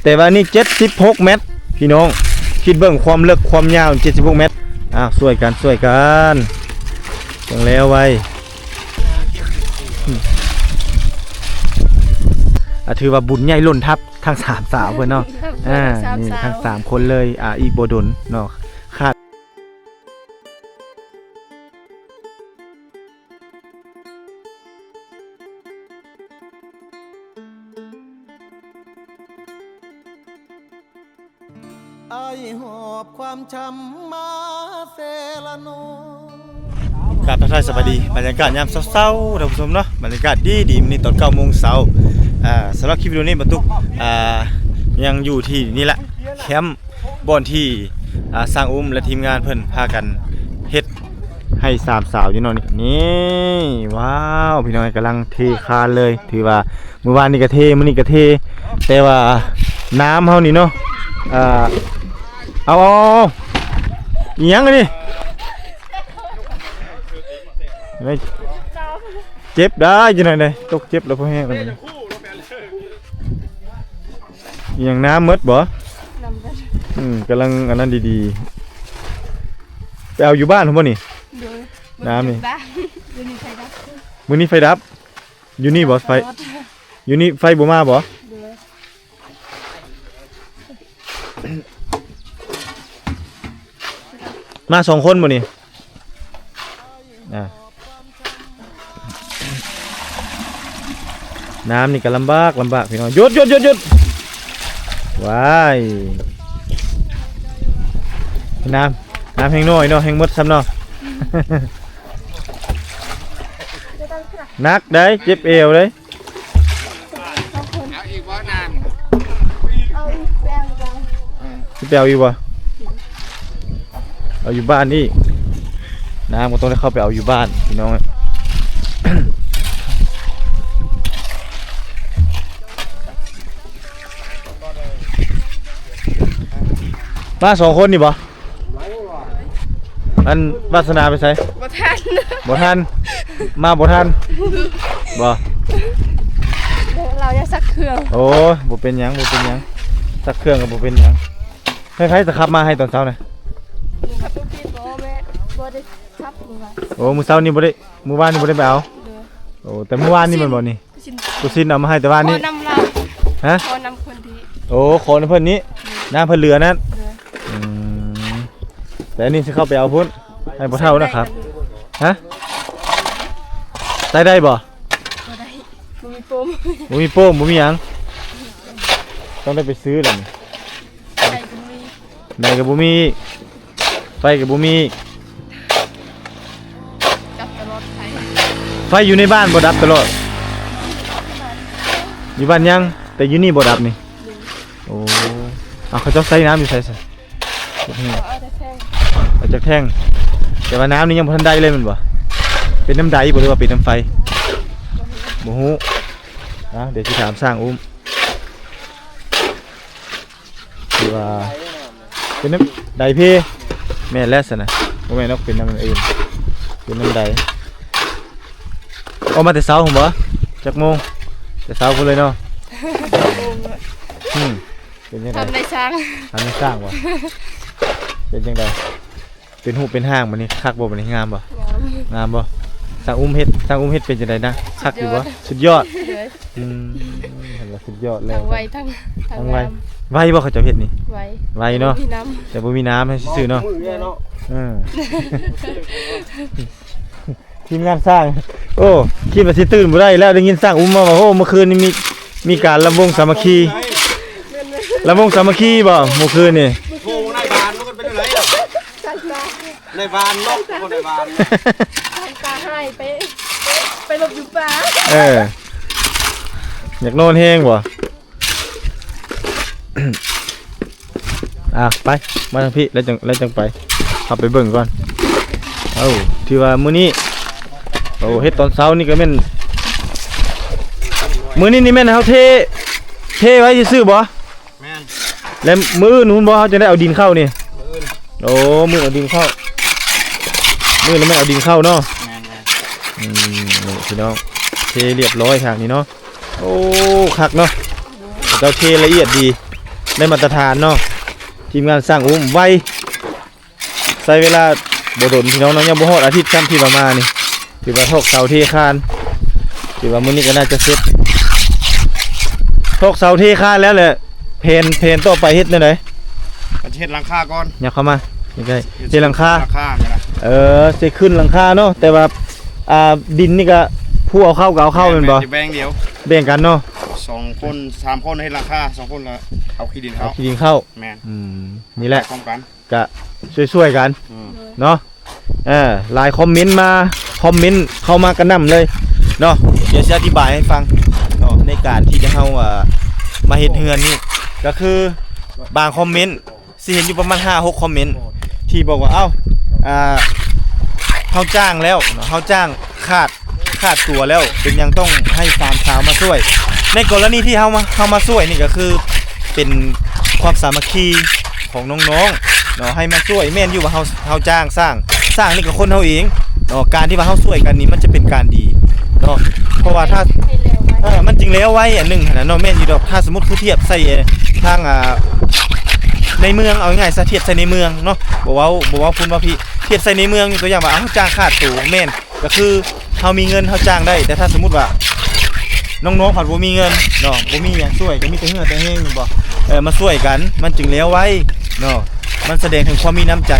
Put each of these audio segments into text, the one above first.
ແຕ່ວ່ານີ້ເຈັດສິບຫົກແມັດ ພີ່ນ້ອງ ຄິດເບິ່ງຄວາມເລິກຄວາມຍາວເຈັດສິບຫົກແມັດ. ອ້າວ ຊ່ວຍກັນ ຊ່ວຍກັນ ຈັ່ງແລ້ວໄວ. ອາ ຖືວ່າບຸນໃຫຍ່ລົ້ນທັບທັງສາມສາວເພິ່ນເນາະ. ອາ ນີ້ທັງສາມຄົນເລີຍ ອາ ອີກບໍ່ດົນເນາະ ຄາດ ອ້າຍຫອບຄວາມຊ້ຳມາເຊລະໂນ. ກາບທັກທາຍສະບາຍດີ ບັນຍາກາດຍາມເຊົ້າໆ ທ່ານຜູ້ຊົມເນາະ, ບັນຍາກາດດີໆ ມື້ນີ້ຕອນເກົ້າໂມງເຊົ້າ. ອາ ສຳລັບຄລິບວິດີໂອນີ້ ບັນຕຸກ ອາ ຍັງຢູ່ທີ່ນີ້ແຫຼະ ແຄມ ບ່ອນທີ່ ອາ ຊ່າງອຸ້ມ ແລະ ທີມງານເພິ່ນພາກັນເຮັດໃຫ້ສາມສາວຢູ່ເນາະ. ນີ້ ນີ້ ວ້າວ ພີ່ນ້ອງ ກຳລັງເທຄານເລີຍ. ຖືວ່າມື້ວານນີ້ກະເທ ມື້ນີ້ກະເທ ແຕ່ວ່ານ້ຳເຮົານີ້ເນາະ ອາ ເອົາ ເອົາ ເອົາ ອີ່ຫຍັງອັນນີ້? ເຈັບໄດ້ ຈັ່ງໃດ ຕົກເຈັບແລ້ວພໍແຮງ. ອີ່ຫຍັງ ນ້ຳໝົດບໍ່? ນ້ຳໝົດ. ອືມ ກຳລັງອັນນັ້ນດີໆ. ໄປເອົາຢູ່ບ້ານພຸ້ນບໍ່ນີ້? ໂດຍ. ນ້ຳນີ້ ມື້ນີ້ໄຟດັບ ມື້ນີ້ໄຟດັບ. ຢູ່ນີ້ບໍ່? ໄຟ ຢູ່ນີ້ໄຟບໍ່ມາບໍ່? ໂດຍ. ມາສອງຄົນບໍ່ນີ້? ອ່າ ນ້ຳນີ້ກະລຳບາກ ລຳບາກພີ່ນ້ອງ. ຢຸດ ຢຸດ ຢຸດ ຢຸດ ວ້າຍ ນ້ຳ ນ້ຳແຮງໜ້ອຍເນາະ ແຮງໝົດຊ້ຳເນາະ. ໜັກໄດ໋ ເຈັບແອວໄດ໋. ເອົາອີກບໍ່ນ້ຳ? ເອົາອີກ ໄປເອົາຢູ່ບ້ານ. ຊິໄປເອົາຢູ່ບໍ່? ເອົາຢູ່ບ້ານອີກ. ນ້ຳກໍຕ້ອງໄດ້ເຂົ້າໄປເອົາຢູ່ບ້ານ ພີ່ນ້ອງ. ມາສອງຄົນນີ້ບໍ່? ອັນ ວາສະໜາໄປໃສ? ບໍ່ທັນ ບໍ່ທັນ ມາບໍ່ທັນບໍ່? ລາວຍັງຊັກເຄື່ອງ. ໂອ້ຍ ບໍ່ເປັນຫຍັງ ບໍ່ເປັນຫຍັງ ຊັກເຄື່ອງກໍບໍ່ເປັນຫຍັງ. ໃຜໆຈະຂັບມາໃຫ້ຕອນເຊົ້ານະ? ຂັບລົດຕິດບໍ່ແມ່? ບໍ່ໄດ້ຂັບມື້ວານ. ໂອ້ ມື້ເຊົ້ານີ້ບໍ່ໄດ້ ມື້ວານນີ້ບໍ່ໄດ້ໄປເອົາ? ໂດຍ. ໂອ້ ແຕ່ມື້ວານນີ້ແມ່ນບໍ່ນີ້? ກູຊິນ ກູຊິນເອົາມາໃຫ້ແຕ່ວ່ານີ້. ຂໍນຳລາວ. ຮະ? ຂໍນຳຄົນທີ່ ໂອ້ ຂໍນຳເພິ່ນນີ້ ໂດຍ ນ້ຳເພິ່ນເຫຼືອນັ້ນ. ໂດຍ. ອືມ ແຕ່ອັນນີ້ຊິເຂົ້າໄປເອົາພຸ້ນ ໃຫ້ພໍ່ເຖົ້ານະຄັບ. ຮະ? ໃຊ້ໄດ້ບໍ່? ບໍ່ໄດ້ ບໍ່ມີໂປ້ມ ບໍ່ມີໂປ້ມ ບໍ່ມີຫຍັງ ຕ້ອງໄດ້ໄປຊື້ແລ້ວນີ້. ໄຟກໍບໍ່ມີ ໄຟກໍບໍ່ມີ ດັບຕະຫຼອດໄຟ. ໄຟຢູ່ໃນບ້ານບໍ່ດັບຕະຫຼອດ? ຢູ່ບ້ານຍັງ ແຕ່ຢູ່ນີ້ບໍ່ດັບນີ້. ໂອ້ ເອົາ ເຂົາເຈົ້າໃຊ້ນ້ຳຢູ່ໃສຊະ? ເອົາຈາກແທ້ງ ເອົາຈາກແທ້ງ. ແຕ່ວ່ານ້ຳນີ້ຍັງບໍ່ທັນໄດ້ເລີຍແມ່ນບໍ່? ເປັນນ້ຳໃດບໍ່ ຫຼືວ່າເປັນນ້ຳໄຟ? ບໍ່ຮູ້ ບໍ່ຮູ້. ອ່າ ດຽວຊິຖາມຊ່າງອຸ້ມ. ຄືວ່າເປັນນ້ຳໃດເພ? ແມ່ນແລ້ວຊັ້ນນະ. ບໍ່ແມ່ນດອກ ເປັນນ້ຳອື່ນ ເປັນນ້ຳໃດ? ອອກມາແຕ່ເຊົ້າພຸ້ນບໍ່? ຈັກໂມງ? ແຕ່ເຊົ້າພຸ້ນເລີຍເນາະ. ອືມ ເປັນຈັ່ງໃດ? ທຳນາຍຊ່າງ ທຳນາຍຊ່າງບໍ່? ເປັນຈັ່ງໃດ? ເປັນຮູບເປັນຮ່າງບັດນີ້ ຄັກບໍ່ບັດນີ້? ງາມບໍ່? ງາມ ງາມບໍ່? ຊ່າງອຸ້ມເຮັດ ຊ່າງອຸ້ມເຮັດເປັນຈັ່ງໃດນະ? ຄັກຢູ່ບໍ່? ສຸດຍອດ ສຸດຍອດ. ອືມ ເຫັນວ່າສຸດຍອດແລ້ວ ທັງໄວ ທັງ ທັງ ທັງງາມ. ໄວບໍ່ເຂົາເຈົ້າເຮັດນີ້? ໄວ ໄວເນາະ ແຕ່ບໍ່ມີນ້ຳ ແຕ່ບໍ່ມີນ້ຳໃຫ້ຊື່ໆເນາະ. ເອີ ທີມງານຊ່າງ ໂອ້ ຄິດວ່າຊິຕື່ນບໍ່ໄດ້ແລ້ວ ໄດ້ຍິນຊ່າງອຸ້ມມາວ່າ ໂອ້ ມື້ຄືນນີ້ມີ ມີການລຳວົງສາມັກຄີ ລຳວົງສາມັກຄີບໍ່ມື້ຄືນນີ້? ໂອ້ ນາຍບ້ານມັນເປັນຈັ່ງໃດລະ? ນາຍບ້ານເນາະ ນາຍບ້ານ ຕາຫາຍໄປ ໄປຫຼົບຢູ່ປ່າ. ເອີ ຢາກນອນແຮງບໍ່? ອ່າ ໄປ ມາທາງພີ້ ແລ້ວຈັ່ງ ແລ້ວຈັ່ງໄປ ເຂົ້າໄປເບິ່ງກ່ອນ. ເອົ້າ ຖືວ່າມື້ນີ້ ໂອ້ ເຮັດຕອນເຊົ້ານີ້ກໍແມ່ນ ມື້ນີ້ນີ້ແມ່ນເຮົາເທ ເທໄວ້ຊື່ໆບໍ່? ແມ່ນ. ແລ້ວມື້ອື່ນພຸ້ນບໍ່ ເຮົາຈະໄດ້ເອົາດິນເຂົ້ານີ້? ມື້ອື່ນ. ໂອ້ ມື້ອື່ນເອົາດິນເຂົ້າ ມື້ອື່ນແມ່ນເອົາດິນເຂົ້າເນາະ. ແມ່ນໆ. ອືມ ນີ້ພີ່ນ້ອງ ເທລຽບຮ້ອຍທາງນີ້ເນາະ. ໂອ້ ຄັກເນາະ ເຂົາເຈົ້າເທລະອຽດດີ. ໄດ້ມາດຕະຖານເນາະ. ທີມງານຊ່າງອຸ້ມໄວ ໃຊ້ເວລາບໍ່ດົນພີ່ນ້ອງເນາະ, ຍັງບໍ່ຮອດອາທິດຊ້ຳທີ່ວ່າມານີ້ ຖືວ່າຕອກເສົາເທຄານ ຖືວ່າມື້ນີ້ກໍໜ້າຈະເສັດ ຕອກເສົາເທຄານແລ້ວແຫຼະ. ແຜນ ແຜນຕໍ່ໄປເຮັດແນວໃດ? ກໍຈະເຮັດຫຼັງຄາກ່ອນ. ຫຍັບເຂົ້າມາໃກ້ໆ ເຮັດຫຼັງຄາ ຫຼັງຄານີ້ນະ. ເອີ ຊິຂຶ້ນຫຼັງຄາເນາະ, ແຕ່ວ່າ ອ່າ ດິນນີ້ກໍຜູ້ເອົາເຂົ້າກໍເອົາເຂົ້າແມ່ນບໍ່? ແບ່ງດຽວ ແບ່ງກັນເນາະ ສອງຄົນສາມຄົນເຮັດຫຼັງຄາ ສອງຄົນກໍເອົາຂີ້ດິນເຂົ້າ ເອົາຂີ້ດິນເຂົ້າ. ແມ່ນ ອືມ ນີ້ແຫຼະ ພ້ອມກັນ ກະຊ່ວຍໆກັນ ອືມ ເນາະ. ເອີ ຫຼາຍຄອມເມັນມາ ຄອມເມັນເຂົ້າມາກະໜ່ຳເລີຍເນາະ. ດຽວຊິອະທິບາຍໃຫ້ຟັງເນາະ ໃນການທີ່ຈະເຮົາ ເອີ ມາເຮັດເຮືອນນີ້ ກະຄືບາງຄອມເມັນຊິເຫັນຢູ່ປະມານຫ້າຫົກຄອມເມັນທີ່ບອກວ່າ ເອົ້າ ອ່າ ເຮົາຈ້າງແລ້ວເນາະ ເຮົາຈ້າງຂາດ ຂາດຕົວແລ້ວ ເປັນຫຍັງຕ້ອງໃຫ້ສາມສາວມາຊ່ວຍ? ໃນກໍລະນີທີ່ເຮົາມາ ເຮົາມາຊ່ວຍນີ້ກໍຄືເປັນຄວາມສາມັກຄີຂອງນ້ອງໆເນາະ ໃຫ້ມາຊ່ວຍ. ແມ່ນຢູ່ວ່າເຮົາ ເຮົາຈ້າງຊ່າງ ຊ່າງນີ້ກໍຄົນເຮົາເອງເນາະ, ການທີ່ວ່າເຮົາຊ່ວຍກັນນີ້ມັນຈະເປັນການດີເນາະ ເພາະວ່າຖ້າ ເອີ ມັນຈຶ່ງແລ້ວໄວອັນໜຶ່ງຫັ້ນນະເນາະ. ແມ່ນຢູ່ດອກ ຖ້າສົມມຸດຄືທຽບໃສ່ທາງ ອ່າ ໃນເມືອງ ເອົາງ່າຍໆຊະ ທຽບໃສ່ໃນເມືອງເນາະ ບໍ່ເວົ້າ ບໍ່ເວົ້າພຸ້ນເວົ້າພີ້ ທຽບໃສ່ໃນເມືອງ ຍົກຕົວຢ່າງວ່າ ເຮົາຈ້າງຂາດໂຕ ແມ່ນ ກໍຄືເຮົາມີເງິນເຮົາຈ້າງໄດ້, ແຕ່ຖ້າສົມມຸດວ່ານ້ອງໆພັດບໍ່ມີເງິນເນາະ ບໍ່ມີຫຍັງຊ່ວຍ ກໍມີແຕ່ເຫື່ອແຕ່ແຮງແມ່ນບໍ່ ເອີ ມາຊ່ວຍກັນ ມັນຈຶ່ງແລ້ວໄວເນາະ. ມັນສະແດງເຖິງຄວາມມີນ້ຳໃຈ.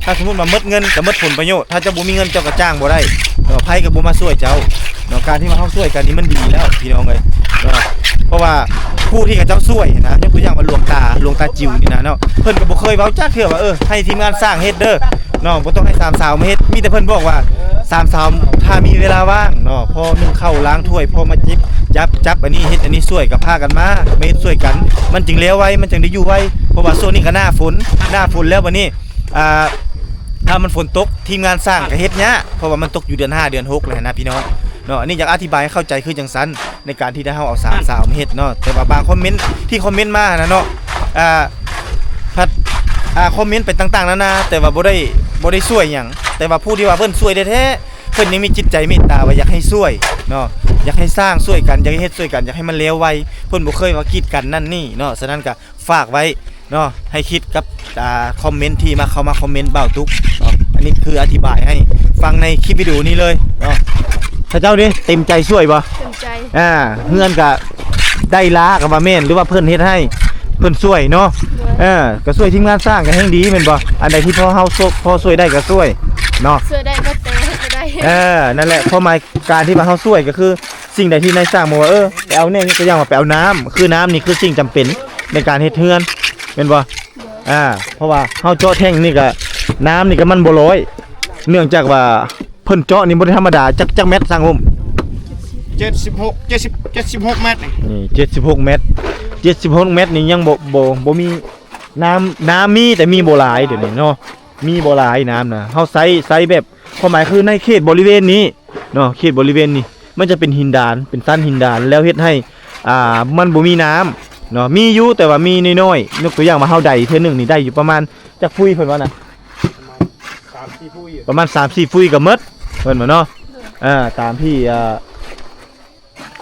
ຖ້າສົມມຸດວ່າໝົດເງິນກໍໝົດຜົນປະໂຫຍດ, ຖ້າເຈົ້າບໍ່ມີເງິນເຈົ້າກໍຈ້າງບໍ່ໄດ້ເນາະ, ໃຜກໍບໍ່ມາຊ່ວຍເຈົ້າເນາະ. ການທີ່ວ່າເຮົາຊ່ວຍກັນນີ້ມັນດີແລ້ວພີ່ນ້ອງເອີຍເນາະ, ເພາະວ່າຜູ້ທີ່ເຂົາເຈົ້າຊ່ວຍນະ ຍົກຕົວຢ່າງວ່າຫຼວງຕາ ຫຼວງຕາຈິວນີ້ນະເນາະ ເພິ່ນກໍບໍ່ເຄີຍເວົ້າຈັກເທື່ອວ່າ ເອີ ໃຫ້ທີມງານສ້າງເຮັດເດີ ເນາະ ບໍ່ຕ້ອງໃຫ້ສາມສາວມາເຮັດ. ມີແຕ່ເພິ່ນບອກວ່າ ສາມສາວຖ້າມີເວລາວ່າງເນາະ ພໍໜຶ້ງເຂົ້າລ້າງຖ້ວຍ ພໍມາຈິບຈັບ ຈັບອັນນີ້ເຮັດອັນນີ້ຊ່ວຍ ກໍພາກັນມາ ມາເຮັດຊ່ວຍກັນ ມັນຈຶ່ງແລ້ວໄວ ມັນຈຶ່ງໄດ້ຢູ່ໄວ. ເພາະວ່າຊ່ວງນີ້ກໍໜ້າຝົນ ໜ້າຝົນແລ້ວບັດນີ້ ອ່າ ຖ້າມັນຝົນຕົກ ທີມງານສ້າງກໍເຮັດຍາກ ເພາະວ່າມັນຕົກຢູ່ເດືອນຫ້າເດືອນຫົກແລ້ວນະພີ່ນ້ອງເນາະ. ອັນນີ້ຢາກອະທິບາຍໃຫ້ເຂົ້າໃຈຄືຈັ່ງຊັ້ນ ໃນການທີ່ໄດ້ເຮົາເອົາສາມສາວມາເຮັດເນາະ. ແຕ່ວ່າບາງຄອມເມັນທີ່ຄອມເມັນມານະເນາະ ອ່າ ພັດ ອ່າ ຄອມເມັນໄປຕ່າງໆນານາ ແຕ່ວ່າບໍ່ໄດ້ ບໍ່ໄດ້ຊ່ວຍຫຍັງ, ແຕ່ວ່າຜູ້ທີ່ວ່າເພິ່ນຊ່ວຍແທ້ໆ ເພິ່ນຍັງມີຈິດໃຈເມດຕາວ່າຢາກໃຫ້ຊ່ວຍເນາະ, ຢາກໃຫ້ສ້າງຊ່ວຍກັນ ຢາກໃຫ້ເຮັດຊ່ວຍກັນ ຢາກໃກີດກັນນັ້ນນີ້ເນາະ. ສະນັ້ນກະຝາກໄວ້ເນາະ ໃຫ້ຄິດກັບ ອ່າ ຄອມເມັນທີ່ມາ ເຂົ້າມາຄອມເມັນບ່າວຕຸກເນາະ. ອັນນີ້ຄືອະທິບາຍໃຫ້ຟັງໃນຄລິບວິດີໂອນີ້ເລີຍເນາະ. ເຂົາເຈົ້ານີ້ເຕັມໃຈຊ່ວຍບໍ່? ເຕັມໃຈ. ອ່າ ເຮືອນກະໄດ້ລ້າກໍວ່າແມ່ນ ຫຼືວ່າເພິ່ນເຮັດໃຫ້ ເພິ່ນຊ່ວຍເນາະ. ໂດຍ. ເອີ ກໍຊ່ວຍທີມງານສ້າງກໍແຮ່ງດີແມ່ນບໍ່? ອັນໃດທີ່ພໍເຮົາຊ່ວຍ ພໍຊ່ວຍໄດ້ກໍຊ່ວຍເນາະ, ຊ່ວຍໄດ້ໝົດ ແຕ່ເຮັດບໍ່ໄດ້. ເອີ ນັ້ນແຫຼະ ຄວາມໝາຍການທີ່ວ່າເຮົາຊ່ວຍກໍຄື ສິ່ງໃດທີ່ນາຍສ້າງບອກວ່າ ເອີ ໄປເອົາແນ່ ຍົກຕົວຢ່າງວ່າໄປເອົານ້ຳ ຄືນ້ຳນີ້ຄືສິ່ງຈຳເປັນໃນການເຮັດເຮືອນແມ່ນບໍ່? ໂດຍ. ອ່າ ເພາະວ່າເຮົາເຈາະແທ້ງນີ້ກະ ນ້ຳນີ້ກະມັນບໍ່ຮ້ອຍ ເນື່ອງຈາກວ່າເພິ່ນເຈາະນີ້ບໍ່ໄດ້ທຳມະດາ. ຈັກ ຈັກແມັດຊ່າງໂຮມ? ເຈັດສິບຫົກ ເຈັດສິບ ເຈັດສິບຫົກແມັດນີ້. ນີ້ ເຈັດສິບຫົກແມັດ ເຈັດສິບຫົກແມັດນີ້ຍັງບໍ່ ບໍ່ ບໍ່ມີນ້ຳ ນ້ຳມີແຕ່ມີບໍ່ຫຼາຍດຽວນີ້ເນາະ, ມີບໍ່ຫຼາຍນ້ຳນະ. ເຮົາໃຊ້ ໃຊ້ແບບ ຄວາມໝາຍຄືໃນເຂດບໍລິເວນນີ້ເນາະ ເຂດບໍລິເວນນີ້ມັນຈະເປັນຫີນດານ ເປັນຊັ້ນຫີນດານ ແລ້ວເຮັດໃຫ້ ອ່າ ມັນບໍ່ມີນ້ຳເນາະ, ມີຢູ່ແຕ່ວ່າມີນ້ອຍໆ. ຍົກຕົວຢ່າງວ່າເຮົາໄດເທື່ອໜຶ່ງນີ້ໄດ້ຢູ່ປະມານຈັກຟຸ້ຍເພິ່ນວ່ານະ? ປະມານສາມສີ່ຟຸ້ຍ ປະມານສາມສີ່ຟຸ້ຍກໍໝົດເພິ່ນວ່າເນາະ. ໂດຍ. ອ່າ ຕາມທີ່ ອ່າ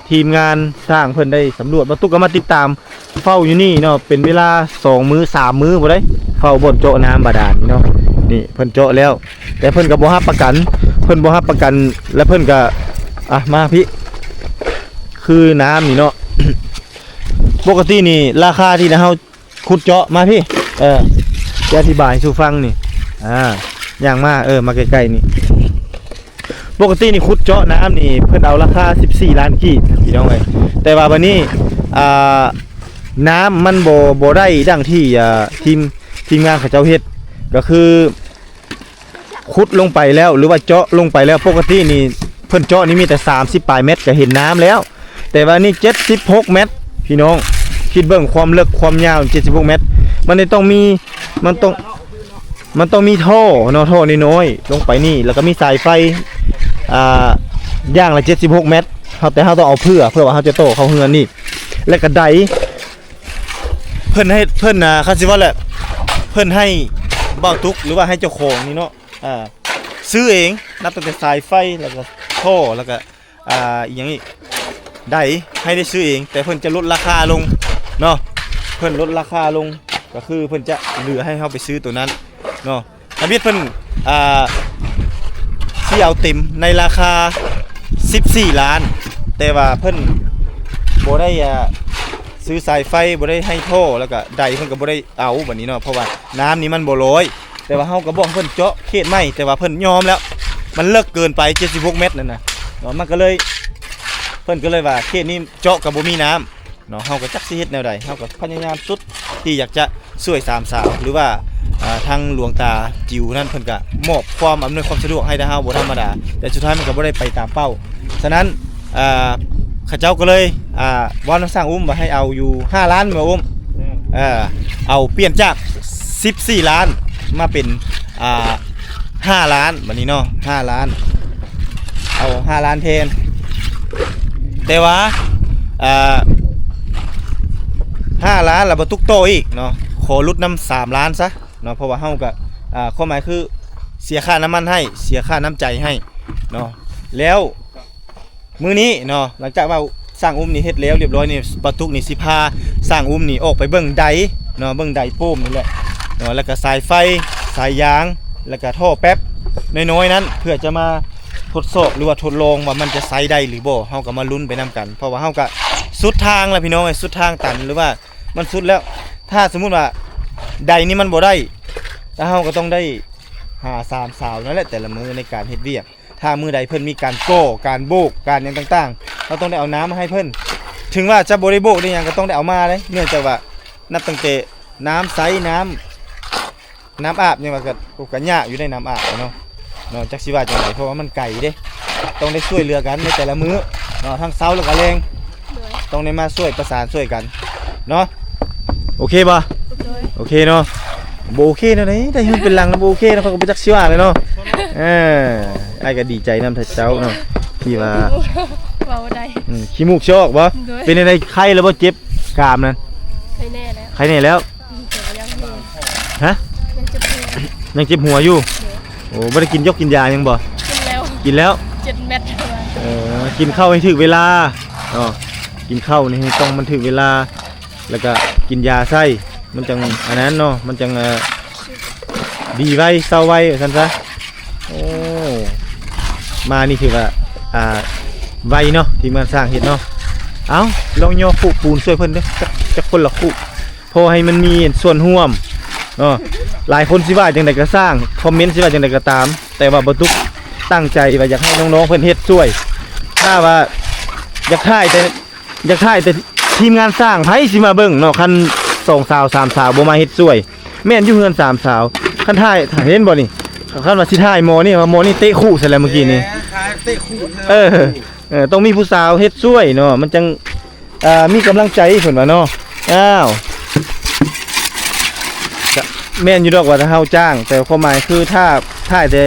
ທີມງານຊ່າງເພິ່ນໄດ້ສຳຫຼວດ, ບ່າວຕຸກກໍມາຕິດຕາມເຝົ້າຢູ່ນີ້ເນາະ ເປັນເວລາສອງມື້ສາມມື້ພຸ້ນໃດ໋ ເຝົ້າບ່ອນເຈາະນ້ຳບາດານນີ້ເນາະ. ນີ້ເພິ່ນເຈາະແລ້ວ ແຕ່ເພິ່ນກໍບໍ່ຮັບປະກັນ ເພິ່ນບໍ່ຮັບປະກັນ ແລະເພິ່ນກໍ ອ່ະ ມາພີ້ ຄືນ້ຳນີ້ເນາະ ປົກກະຕິນີ້ລາຄາທີ່ເຮົາ ຂຸດເຈາະມາພີ້ ເອີ ຈະອະທິບາຍສູ່ຟັງນີ້ ອ່າ ຍ່າງມາ ເອີ ມາໃກ້ໆນີ້. ປົກກະຕິນີ້ຂຸດເຈາະນ້ຳນີ້ເພິ່ນເອົາລາຄາສິບສີ່ລ້ານກີບພີ່ນ້ອງເອີຍ, ແຕ່ວ່າບັດນີ້ ອ່າ ນ້ຳມັນບໍ່ ບໍ່ໄດ້ດັ່ງທີ່ ອ່າ ທີມ ທີມງານເຂົາເຈົ້າເຮັດ ກໍຄື ຂຸດລົງໄປແລ້ວ ຫຼືວ່າເຈາະລົງໄປແລ້ວ ປົກກະຕິນີ້ເພິ່ນເຈາະນີ້ມີແຕ່ສາມສິບປາຍແມັດກໍເຫັນນ້ຳແລ້ວ, ແຕ່ວ່ານີ້ເຈັດສິບຫົກແມັດພີ່ນ້ອງ. ຄິດເບິ່ງຄວາມເລິກຄວາມຍາວເຈັດສິບຫົກແມັດ ມັນຕ້ອງມີ ມັນຕ້ອງ ມັນຕ້ອງມີທໍ່ເນາະ ທໍ່ນ້ອຍໆລົງໄປນີ້ ແລ້ວກໍມີສາຍໄຟ ອ່າ ຢ່າງລະເຈັດສິບຫົກແມັດ ເຮົາ ແຕ່ເຮົາຕ້ອງເອົາເພື່ອ ເພື່ອວ່າເຮົາຈະຕໍ່ເຂົ້າເຮືອນນີ້ ແລ້ວກໍໄດ ເພິ່ນໃຫ້ ເພິ່ນ ອ່າ ຄັນຊິເວົ້າແຫຼະ ເພິ່ນໃຫ້ບ່າວຕຸກ ຫຼືວ່າໃຫ້ເຈົ້າຂອງນີ້ເນາະ ອ່າ ຊື້ເອງ ນັບຕັ້ງແຕ່ສາຍໄຟ ແລ້ວກໍທໍ່ ແລ້ວກໍ ອ່າ ອີ່ຫຍັງອີກ ໄດ ໃຫ້ໄດ້ຊື້ເອງ ແຕ່ເພິ່ນຈະລົດລາຄາລົງເນາະ. ເພິ່ນລົດລາຄາລົງ ກໍຄືເພິ່ນຈະເຫຼືອໃຫ້ເຮົາໄປຊື້ໂຕນັ້ນເນາະ. ທຳອິດເພິ່ນ ອ່າ ຊິເອົາເຕັມໃນລາຄາສິບສີ່ລ້ານ ແຕ່ວ່າເພິ່ນບໍ່ໄດ້ ອ່າ ຊື້ສາຍໄຟ ບໍ່ໄດ້ໃຫ້ທໍ່ ແລ້ວກໍໄດເພິ່ນກໍບໍ່ໄດ້ເອົາບັດນີ້ເນາະ ເພາະວ່ານ້ຳນີ້ມັນບໍ່ລອຍ. ແຕ່ວ່າເຮົາກໍບອກໃຫ້ເພິ່ນເຈາະເຂດໃໝ່ ແຕ່ວ່າເພິ່ນຍອມແລ້ວ ມັນເລິກເກີນໄປ ເຈັດສິບຫົກແມັດນັ້ນນະເນາະ ມັນກໍເລີຍ ເພິ່ນກໍເລີຍວ່າເຂດນີ້ເຈາະກໍບໍ່ມີນ້ຳ ເນາະ ເຮົາກໍຈັກຊິເຮັດແນວໃດ ເຮົາກໍພະຍາຍາມສຸດທີ່ຢາກຈະຊ່ວຍສາມສາວ ຫຼືວ່າ ອ່າ ທາງຫຼວງຕາຈິວນັ້ນ ເພິ່ນກໍມອບຄວາມອຳນວຍຄວາມສະດວກໃຫ້ແຕ່ເຮົາບໍ່ທຳມະດາ ແຕ່ສຸດທ້າຍມັນກໍບໍ່ໄດ້ໄປຕາມເປົ້າ. ສະນັ້ນ ອ່າ ເຂົາເຈົ້າກໍເລີຍ ອ່າ ເວົ້ານຳຊ່າງອຸ້ມວ່າໃຫ້ເອົາຢູ່ຫ້າລ້ານ ແມ່ນບໍ່ອຸ້ມ? ເອີ ເອົາປ່ຽນຈາກສິບສີ່ລ້ານມາເປັນ ອ່າ ຫ້າລ້ານ ບັດນີ້ເນາະ ຫ້າລ້ານ ເອົາຫ້າລ້ານແທນ ແຕ່ວ່າ ອ່າ ຫ້າລ້ານແລ້ວບໍ່ຕຸກຕໍ່ອີກເນາະ ຂໍຫຼຸດນຳສາມລ້ານຊະເນາະ ເພາະວ່າເຮົາກໍ ອ່າ ຄວາມໝາຍຄືເສຍຄ່ານ້ຳມັນໃຫ້ ເສຍຄ່ານ້ຳໃຈໃຫ້ເນາະ ແລ້ວ ມື້ນີ້ເນາະ ຫຼັງຈາກວ່າຊ່າງອຸ້ມນີ້ເຮັດແລ້ວລຽບຮ້ອຍນີ້ ປາຕຸກນີ້ຊິພາຊ່າງອຸ້ມນີ້ອອກໄປເບິ່ງໄດເນາະ ເບິ່ງໄດໂປ້ມນີ້ແຫຼະເນາະ ແລ້ວກໍສາຍໄຟ ສາຍຢາງ ແລ້ວກໍທໍ່ແປັບນ້ອຍໆນັ້ນ ເພື່ອຈະມາທົດສອບ ຫຼືວ່າທົດລອງວ່າມັນຈະໃຊ້ໄດ້ຫຼືບໍ່ ເຮົາກໍມາລຸ້ນໄປນຳກັນ ເພາະວ່າເຮົາກໍສຸດທາງແລ້ວພີ່ນ້ອງເອີຍ ສຸດທາງຕັນ ຫຼືວ່າມັນສຸດແລ້ວ ຖ້າສົມມຸດວ່າໄດນີ້ມັນບໍ່ໄດ້ ແລ້ວເຮົາກໍຕ້ອງໄດ້ຫາສາມສາວນັ້ນແຫຼະ ແຕ່ລະມື້ໃນການເຮັດວຽກ ຖ້າມື້ໃດເພິ່ນມີການກໍ່ ການໂບກ ການຫຍັງຕ່າງໆ ເຮົາຕ້ອງໄດ້ເອົານ້ຳມາໃຫ້ເພິ່ນ ເຖິງວ່າຈະບໍ່ໄດ້ໂບກໄດ້ຫຍັງກໍຕ້ອງໄດ້ເອົາມາເດ້ ເນື່ອງຈາກວ່ານັບຕັ້ງແຕ່ນ້ຳໃຊ້ ນ້ຳ ນ້ຳອາບຫຍັງວ່າກໍ ກໍຍາກຢູ່ເດ້ ນ້ຳອາບເນາະ ເນາະ ຈັກຊິວ່າຈັ່ງໃດ ເພາະວ່າມັນໄກເດ້ ຕ້ອງໄດ້ຊ່ວຍເຫຼືອກັນໃນແຕ່ລະມື້ເນາະ ທັງເຊົ້າແລ້ວກໍແລງ ໂດຍ ຕ້ອງໄດ້ມາຊ່ວຍປະສານຊ່ວຍກັນເນາະ ໂອເຄບໍ່? ໂດຍ ໂອເຄເນາະ ບໍ່ໂອເຄແນວໃດ ໄດ້ເຮືອນເປັນຫຼັງແລ້ວບໍ່ໂອເຄນະ ຂ້ອຍກໍບໍ່ຈັກຊິວ່າແລ້ວເນາະ ເອີ ອ້າຍກໍດີໃຈນຳເຈົ້າເນາະ ທີ່ວ່າ ເວົ້າບໍ່ໄດ້ ອືມ ຂີ້ມູກຊິອອກບໍ່? ໂດຍ ເປັນຈັ່ງໃດ ໄຄແລ້ວບໍ່? ເຈັບກາມນັ້ນ ໄຄແນ່ແລ້ວ ໄຄແນ່ແລ້ວ ອືມ ແຕ່ວ່າຍັງຢູ່ ຮະ? ຍັງເຈັບຫົວ ຍັງເຈັບຫົວຢູ່ ໂດຍ ໂອ້ ບໍ່ໄດ້ກິນຢົກກິນຢາຫຍັງບໍ່? ກິນແລ້ວ ກິນແລ້ວ ເຈັດເມັດ ເອີ ກິນເຂົ້າໃຫ້ຖືກເວລາເນາະ ກິນເຂົ້ານີ້ໃຫ້ຕ້ອງມັນຖືກເວລາ ແລ້ວກະກິນຢາໃສ່ ມັນຈັ່ງອັນນັ້ນເນາະ ມັນຈັ່ງ ເອີ ດີໄວ ເຊົາໄວ ວ່າຊັ້ນຊະ. ໂອ້ ມານີ້ຖືວ່າ ອ່າ ໄວເນາະ ທີມງານຊ່າງເຮັດເນາະ. ເອົ້າ ລອງຍໍຄຸປູນຊ່ວຍເພິ່ນເດີ້ ຈັກ ຈັກຄົນລະຄຸ ພໍໃຫ້ມັນມີສ່ວນຮ່ວມເນາະ. ຫຼາຍຄົນຊິວ່າຈັ່ງໃດກໍຊ່າງ ຄອມເມັນຊິວ່າຈັ່ງໃດກໍຕາມ ແຕ່ວ່າບໍ່ຕຸກຕັ້ງໃຈວ່າຢາກໃຫ້ນ້ອງໆເພິ່ນເຮັດຊ່ວຍ. ຖ້າວ່າຢາກຖ່າຍແຕ່ ຢາກຖ່າຍແຕ່ທີມງານຊ່າງ ໃຜຊິມາເບິ່ງເນາະ ຄັນສອງສາວສາມສາວບໍ່ມາເຮັດຊ່ວຍ. ແມ່ນຢູ່ເຮືອນສາມສາວ ຄັນຖ່າຍ ເຫັນບໍ່ນີ້ ຄັນວ່າຊິຖ່າຍໝໍນີ້ ໝໍນີ້ເຕະຄຸໃສ່ແລ້ວມື້ກີ້ນີ້ ເອີ ເຕະຄຸ ເອີ ເອີ ຕ້ອງມີຜູ້ສາວເຮັດຊ່ວຍເນາະ ມັນຈັ່ງ ອ່າ ມີກຳລັງໃຈເພິ່ນວ່າເນາະ. ອ້າວ ກະແມ່ນຢູ່ດອກວ່າຖ້າເຮົາຈ້າງ ແຕ່ຄວາມໝາຍຄືຖ້າຖ່າຍແຕ່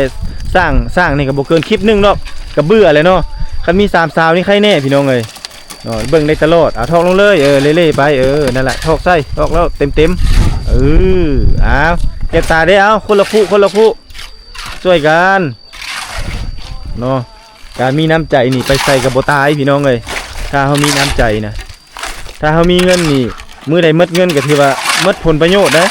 ຊ່າງ ຊ່າງນີ້ກໍບໍ່ເກີນຄລິບໜຶ່ງດອກ ກໍເບື່ອແຫຼະເນາະ. ຄັນມີສາມສາວນີ້ໃຄແນ່ພີ່ນ້ອງເອີຍ. ເນາະ ເບິ່ງໄດ້ຕະຫຼອດ. ເອົາ ຖອກລົງເລີຍ ເອີ ເລໆໄປ ເອີ ນັ້ນລະ ຖອກໃສ່ ຖອກແລ້ວເຕັມໆ ເອີ ເອົາ ແກ້ວຕາເດ້ ເອົາ ຄົນລະຄຸ ຄົນລະຄຸ ຊ່ວຍກັນເນາະ. ການມີນ້ຳໃຈນີ້ໄປໃສກໍບໍ່ຕາຍພີ່ນ້ອງເອີຍ ຖ້າເຮົາມີນ້ຳໃຈນະ. ຖ້າເຮົາມີເງິນນີ້ ມື້ໃດໝົດເງິນກໍຖືວ່າໝົດຜົນປະໂຫຍດເດ້.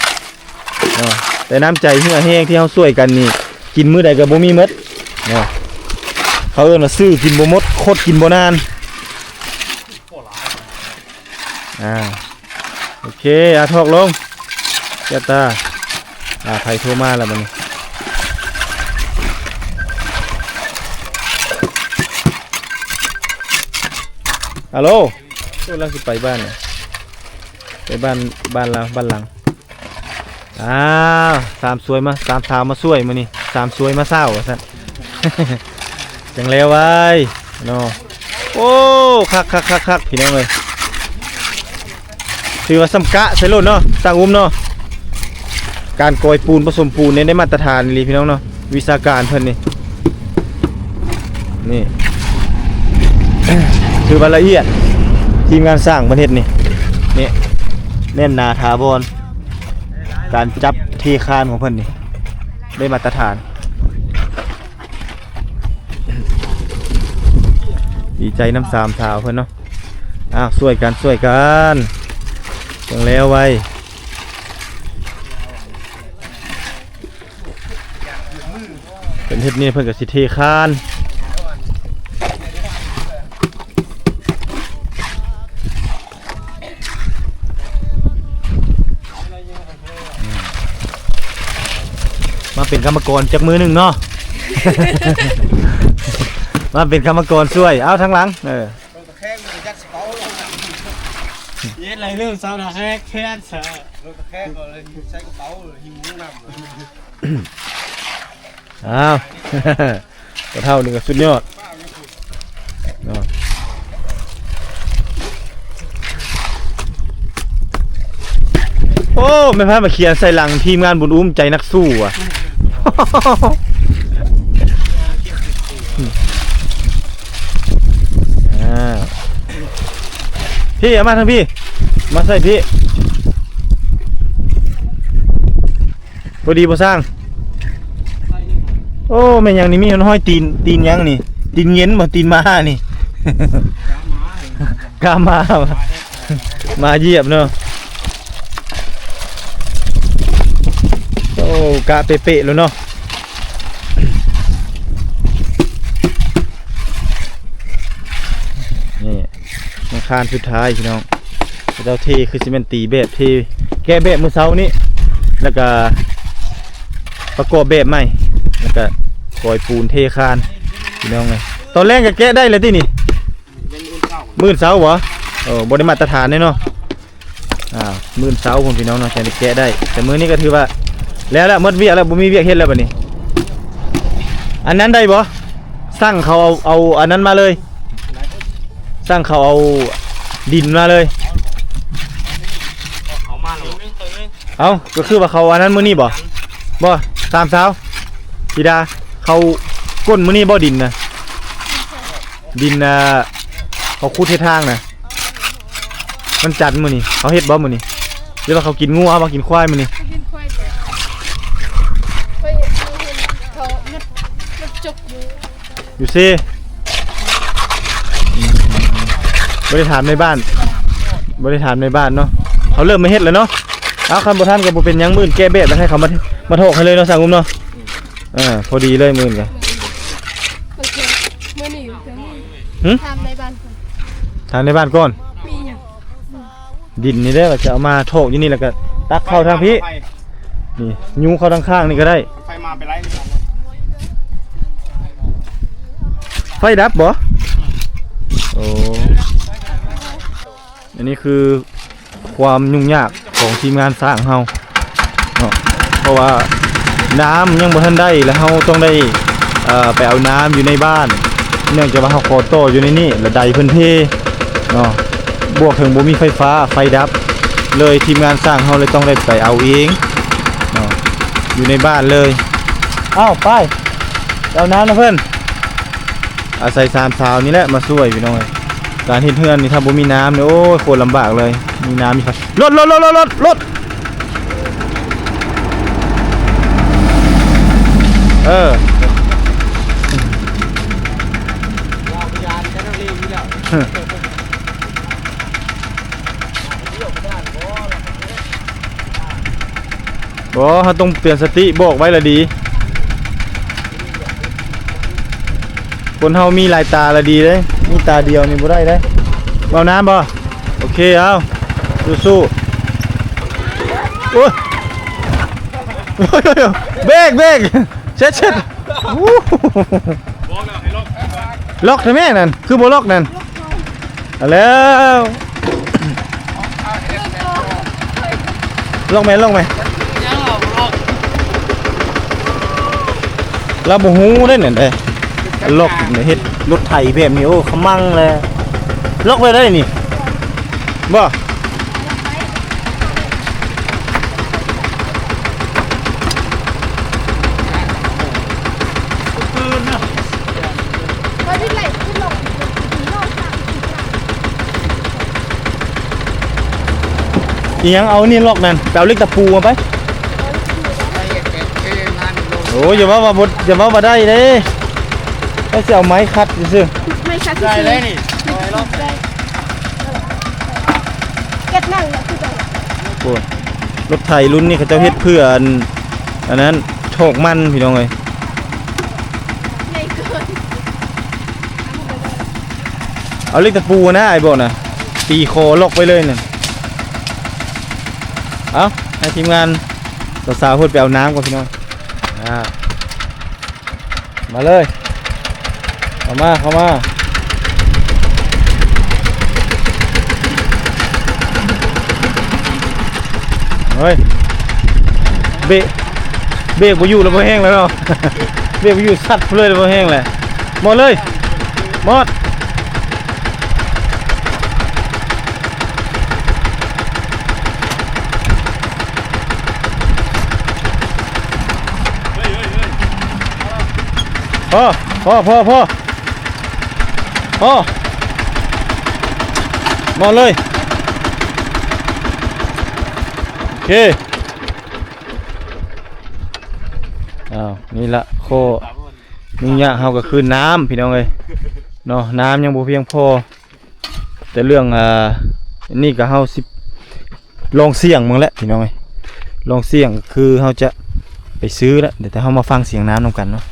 ເນາະ ແຕ່ນ້ຳໃຈເຫື່ອແຮງທີ່ເຮົາຊ່ວຍກັນນີ້ ກິນມື້ໃດກໍບໍ່ມີໝົດເນາະ. ເຂົາເອີ້ນວ່າຊື້ກິນບໍ່ໝົດ ຄົດກິນບໍ່ນານ. ອ່າ ໂອເຄ ອ່າ ຖອກລົງ ແກ້ວຕາ. ອ່າ ໃຜໂທມາແລ້ວບັດນີ້? ອາໂລ ໂອ້ ລາວຊິໄປບ້ານ ໄປບ້ານ ບ້ານລາວ ບ້ານຫຼັງ. ອ້າວ ສາມສວຍມາ ສາມສາວມາຊ່ວຍມື້ນີ້ ສາມສວຍມາຊາວວ່າຊັ້ນ ຈັ່ງແລ້ວໄວ້ເນາະ. ໂອ້ ຄັກໆໆໆ ພີ່ນ້ອງເອີຍ ຖືວ່າສ່ຳກະໃສ່ໂລດເນາະ ຊ່າງອຸ້ມເນາະ. ການກອຍປູນ ປະສົມປູນນີ້ໄດ້ມາດຕະຖານອີ່ຫຼີພີ່ນ້ອງເນາະ ວິຊາການເພິ່ນນີ້. ນີ້ ຖືວ່າລະອຽດ ທີມງານຊ່າງເພິ່ນເຮັດນີ້ ນີ້ ແໜ້ນໜາຖາວອນ ການຈັບເທຄານຂອງເພິ່ນນີ້ໄດ້ມາດຕະຖານ. ດີໃຈນຳສາມສາວເພິ່ນເນາະ. ອ້າວ ຊ່ວຍກັນ ຊ່ວຍກັນ ຈັ່ງແລ້ວໄວ. ເພິ່ນເຮັດນີ້ເພິ່ນກໍຊິເທຄານ. ມາເປັນກຳມະກອນຈັກມື້ໜຶ່ງເນາະ ມາເປັນກຳມະກອນຊ່ວຍ. ເອົາ ທາງຫຼັງ ເອີ ລົງຕະແຄງມັນກໍຍັດສະເປົາ. ເຮັດໄລເລີ່ມເຊົານະແຮກແຄ້ນຊະ ລົງຕະແຄງກໍເລີຍໃສ່ກະເປົາ ຫິ້ວນຳ. ອ້າວ ປາເຖົ້ານີ້ກໍສຸດຍອດເນາະ. ໂອ້ ແມ່ນພາມາຂຽນໃສ່ຫຼັງທີມງານບຸນອຸ້ມໃຈນັກສູ້ວ່ະ. ອ່າ ພີ່ ເອົາມາທາງພີ່ ມາໃສ່ພີ່. ພໍດີບໍ່ຊ່າງ. ໂອ້ ແມ່ນຫຍັງນີ້ ມີຮອຍຕີນ ຕີນຫຍັງນີ້ ຕີນເຫງັນບໍ່ ຕີນມ້ານີ້ ກາມ້າ ມ້າຢຽບເນາະ. ໂອ້ ກະເປະໆ ແລ້ວເນາະ ນີ້ ຍັງຄານສຸດທ້າຍພີ່ນ້ອງ ເຂົາເຈົ້າເທຄືຊິແມ່ນຕີແບບ ເທ ແກະແບບມື້ເຊົ້ານີ້ ແລ້ວກະປະກອບແບບໃໝ່ ແລ້ວກະກອຍປູນເທຄານ ພີ່ນ້ອງເອີຍ. ຕອນແລງກະແກະໄດ້ແລ້ວຕິນີ້? ມື້ອື່ນເຊົ້າ ມື້ອື່ນເຊົ້າບໍ? ເອີ ບໍ່ໄດ້ມາດຕະຖານເດ້ເນາະ. ອ່າ ມື້ອື່ນເຊົ້າພຸ້ນພີ່ນ້ອງເນາະ ຈັ່ງໄດ້ແກະໄດ້. ແຕ່ມື້ນີ້ກໍຖືວ່າແລ້ວລະ ໝົດວຽກແລ້ວ ບໍ່ມີວຽກເຮັດແລ້ວບັດນີ້. ອັນນັ້ນໄດ້ບໍ່? ສັ່ງເຂົາເອົາ ເອົາອັນນັ້ນມາເລີຍ ສັ່ງເຂົາເອົາດິນມາເລີຍ. ເອົາມາແລ້ວ ເອົ້າ ກໍຄືວ່າເຂົາອັນນັ້ນມື້ນີ້ບໍ່? ບໍ່ ສາມຊາວ ທິດາ ເຂົາກົ້ນມື້ນີ້ບໍ່ ດິນນະ? ດິນ ອ່າ ເຂົາຂຸດເຮັດທາງນະ. ວັນຈັນມື້ນີ້ ເຂົາເຮັດບໍ່ມື້ນີ້ ຫຼືວ່າເຂົາກິນງົວ ເອົາມາກິນຄວາຍມື້ນີ້? ເຂົາກິນຄວາຍແລ້ວ ຂ້ອຍເຫັນເຂົາມັດ ມັດຈົກຢູ່ ຢູ່ເຊ. ອືມ ບໍ່ໄດ້ຖາມໃນບ້ານ ບໍ່ໄດ້ຖາມໃນບ້ານເນາະ ເຂົາເລີ່ມມາເຮັດແລ້ວເນາະ. ເອົາ ຄັນບໍ່ທັນກໍບໍ່ເປັນຫຍັງ ມື້ອື່ນແກະແບບແລ້ວໃຫ້ເຂົາມາ ມາຖອກໃຫ້ເລີຍເນາະ ຊ່າງອຸ້ມເນາະ. ເອີ ພໍດີເລີຍມື້ອື່ນກໍ ມື້ນີ້ກໍມີ ຫື? ຖາມໃນບ້ານກ່ອນ ຖາມໃນບ້ານກ່ອນ ມີຫຍັງ? ດິນນີ້ເດ້ ວ່າຈະເອົາມາຖອກຢູ່ນີ້ ແລ້ວກໍຕັກເຂົ້າທາງພີ້ ນີ້ ຍູ້ເຂົ້າທາງຂ້າງນີ້ກໍໄດ້. ໄຟມາໄປໄລ່ ໄຟດັບບໍ່? ໂອ້ ອັນນີ້ຄື ຄວາມຫຍຸ້ງຍາກຂອງທີມງານສ້າງເຮົາເນາະ ເພາະວ່ານ້ຳຍັງບໍ່ທັນໄດ້ ແລະ ເຮົາຕ້ອງໄດ້ ເອີ ໄປເອົານ້ຳຢູ່ໃນບ້ານ ເນື່ອງຈາກວ່າເຮົາຂໍຕໍ່ຢູ່ໃນນີ້ ແລະ ໄດເພິ່ນເພເນາະ ບວກເຖິງບໍ່ມີໄຟຟ້າ ໄຟດັບ ເລີຍທີມງານສ້າງເຮົາເລີຍຕ້ອງໄດ້ໄປເອົາເອງເນາະ ຢູ່ໃນບ້ານເລີຍ. ເອົ້າ ໄປ ໄປເອົານ້ຳນຳເພິ່ນ. ອາໄສສາມສາວນີ້ແຫຼະມາຊ່ວຍພີ່ນ້ອງເອີຍ ການເຮັດເຮືອນນີ້ຖ້າບໍ່ມີນ້ຳນີ້ ໂອ້ຍ ໂຄດລຳບາກເລີຍ. ມີນ້ຳມີໄຟ ລົດ ລົດ ລົດ ລົດ ລົດ ເອີ ບໍ່ ເຮົາຕ້ອງເຕືອນສະຕິ ບອກໄວ້ລະດີ. ຄົນເຮົາມີຫຼາຍຕາລະດີເດ້ ມີຕາດຽວນີ້ບໍ່ໄດ້ເດ້. ເອົານ້ຳບໍ່? ໂອເຄ ເອົາ ສູ້ໆ. ໂອ້ຍ ເບກ ເບກ ເຊັດ ເຊັດ. ລັອກແທ້ແມ່ນັ້ນ ຄືບໍ່ລັອກນັ້ນ? ເອົາແລ້ວ ລົງແມ່ ລົງແມ່ ລາວບໍ່ຮູ້ເດ້ນັ້ນເດ້. ລັອກເຮັດລົດໄຖແບບນີ້ ໂອ້ ຂະມັງແລະ ລັອກໄວ້ໄດ້ນີ້ບໍ່? ອີ່ຫຍັງ ເອົານີ້ລັອກນັ້ນ ໄປເອົາເຫຼັກຕະປູມາໄປ. ໂອ້ ຢ່າເວົ້າວ່າບໍ່ ຢ່າເວົ້າວ່າໄດ້ເດ້ ໄດ້ຊິເອົາໄມ້ຂັດຊື່ໆ. ໄມ້ຂັດຊື່ໆ ໄດ້ແລ້ວນີ້ ເກັບນັ້ນແຫຼະຄືກັນ. ໂອ້ ລົດໄຖລຸ້ນນີ້ເຂົາເຈົ້າເຮັດເພື່ອອັນ ອັນນັ້ນ ຖອກມັນ ພີ່ນ້ອງເອີຍ. ໃຫຍ່ເກີນ ເອົາເຫຼັກຕະປູນະ ອ້າຍບອກນະ ຕີຄໍລັອກໄປເລີຍນັ້ນ. ເອົາ ໃຫ້ທີມງານສາວໆເພິ່ນໄປເອົານ້ຳກ່ອນ ພີ່ນ້ອງ. ອ່າ ມາເລີຍ ເຂົ້າມາ ເຂົ້າມາ. ເຮີ້ຍ ເບຣກ ເບຣກບໍ່ຢູ່ແລ້ວ ບໍ່ແຮງແລ້ວເນາະ ເບຣກບໍ່ຢູ່ ຊັດເລີຍ ບໍ່ແຮງແຫຼະ. ມອດເລີຍ ມອດ. ພໍ ພໍ ພໍ ພໍ ພໍ ມອດເລີຍ. ໂອເຄ ອ້າວ ນີ້ລະ ຂໍ້ຫຍຸ້ງຍາກເຮົາກໍຄືນ້ຳ ພີ່ນ້ອງເອີຍເນາະ ນ້ຳຍັງບໍ່ພຽງພໍ. ແຕ່ເລື່ອງ ອ່າ ນີ້ກໍເຮົາຊິລອງສ່ຽງເບິ່ງແຫຼະ ພີ່ນ້ອງເອີຍ ລອງສ່ຽງ ຄືເຮົາຈະໄປຊື້ແຫຼະ. ດຽວແຕ່ເຮົາມາຟັງສຽງນ້ຳນຳກັນເນາະ.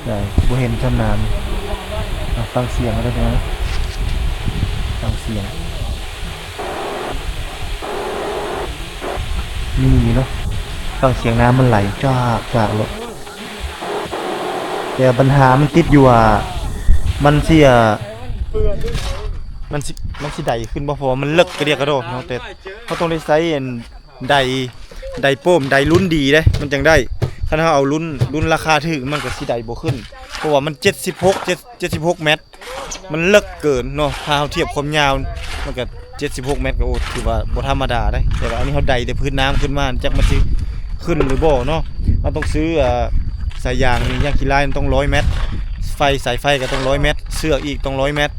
ໄດ້ ບໍ່ເຫັນຊ່ຳນ້ຳ ອ່ະ ຟັງສຽງເດີ ຟັງສຽງ. ນີ້ເນາະ ຟັງສຽງນ້ຳມັນໄຫຼຈາກໆໂລດ. ແຕ່ບັນຫາມັນຕິດຢູ່ວ່າ ມັນຊິ ມັນຊິ ມັນຊິໄດຂຶ້ນບໍ່ ເພາະວ່າມັນເລິກກະດຽກກະດໍເນາະ. ແຕ່ເຮົາຕ້ອງໄດ້ໃຊ້ອັນ ໄດ ໄດໂປ້ມ ໄດລຸ້ນດີເດ້ ມັນຈັ່ງໄດ້. ຄັນເຮົາເອົາລຸ້ນ ລຸ້ນລາຄາຖືກ ມັນກໍຊິໄດບໍ່ຂຶ້ນ ເພາະວ່າມັນເຈັດສິບຫົກ ເຈັດ ເຈັດສິບຫົກແມັດ ມັນເລິກເກີນເນາະ. ຖ້າເຮົາທຽບຄວາມຍາວ ມັນກໍເຈັດສິບຫົກແມັດ ກໍ ໂອ້ ຖືວ່າບໍ່ທຳມະດາເດ້. ແຕ່ວ່າອັນນີ້ເຮົາໄດແຕ່ພື້ນນ້ຳຂຶ້ນມາ ຈັກມັນຊິຂຶ້ນຫຼືບໍ່ເນາະ. ເຮົາຕ້ອງຊື້ ອ່າ ສາຍຢາງນີ້ ຢາງຂີ້ລາຍຕ້ອງຮ້ອຍແມັດ ໄຟ ສາຍໄຟກໍຕ້ອງຮ້ອຍແມັດ ເຊືອກອີກຕ້ອງຮ້ອຍແມັດ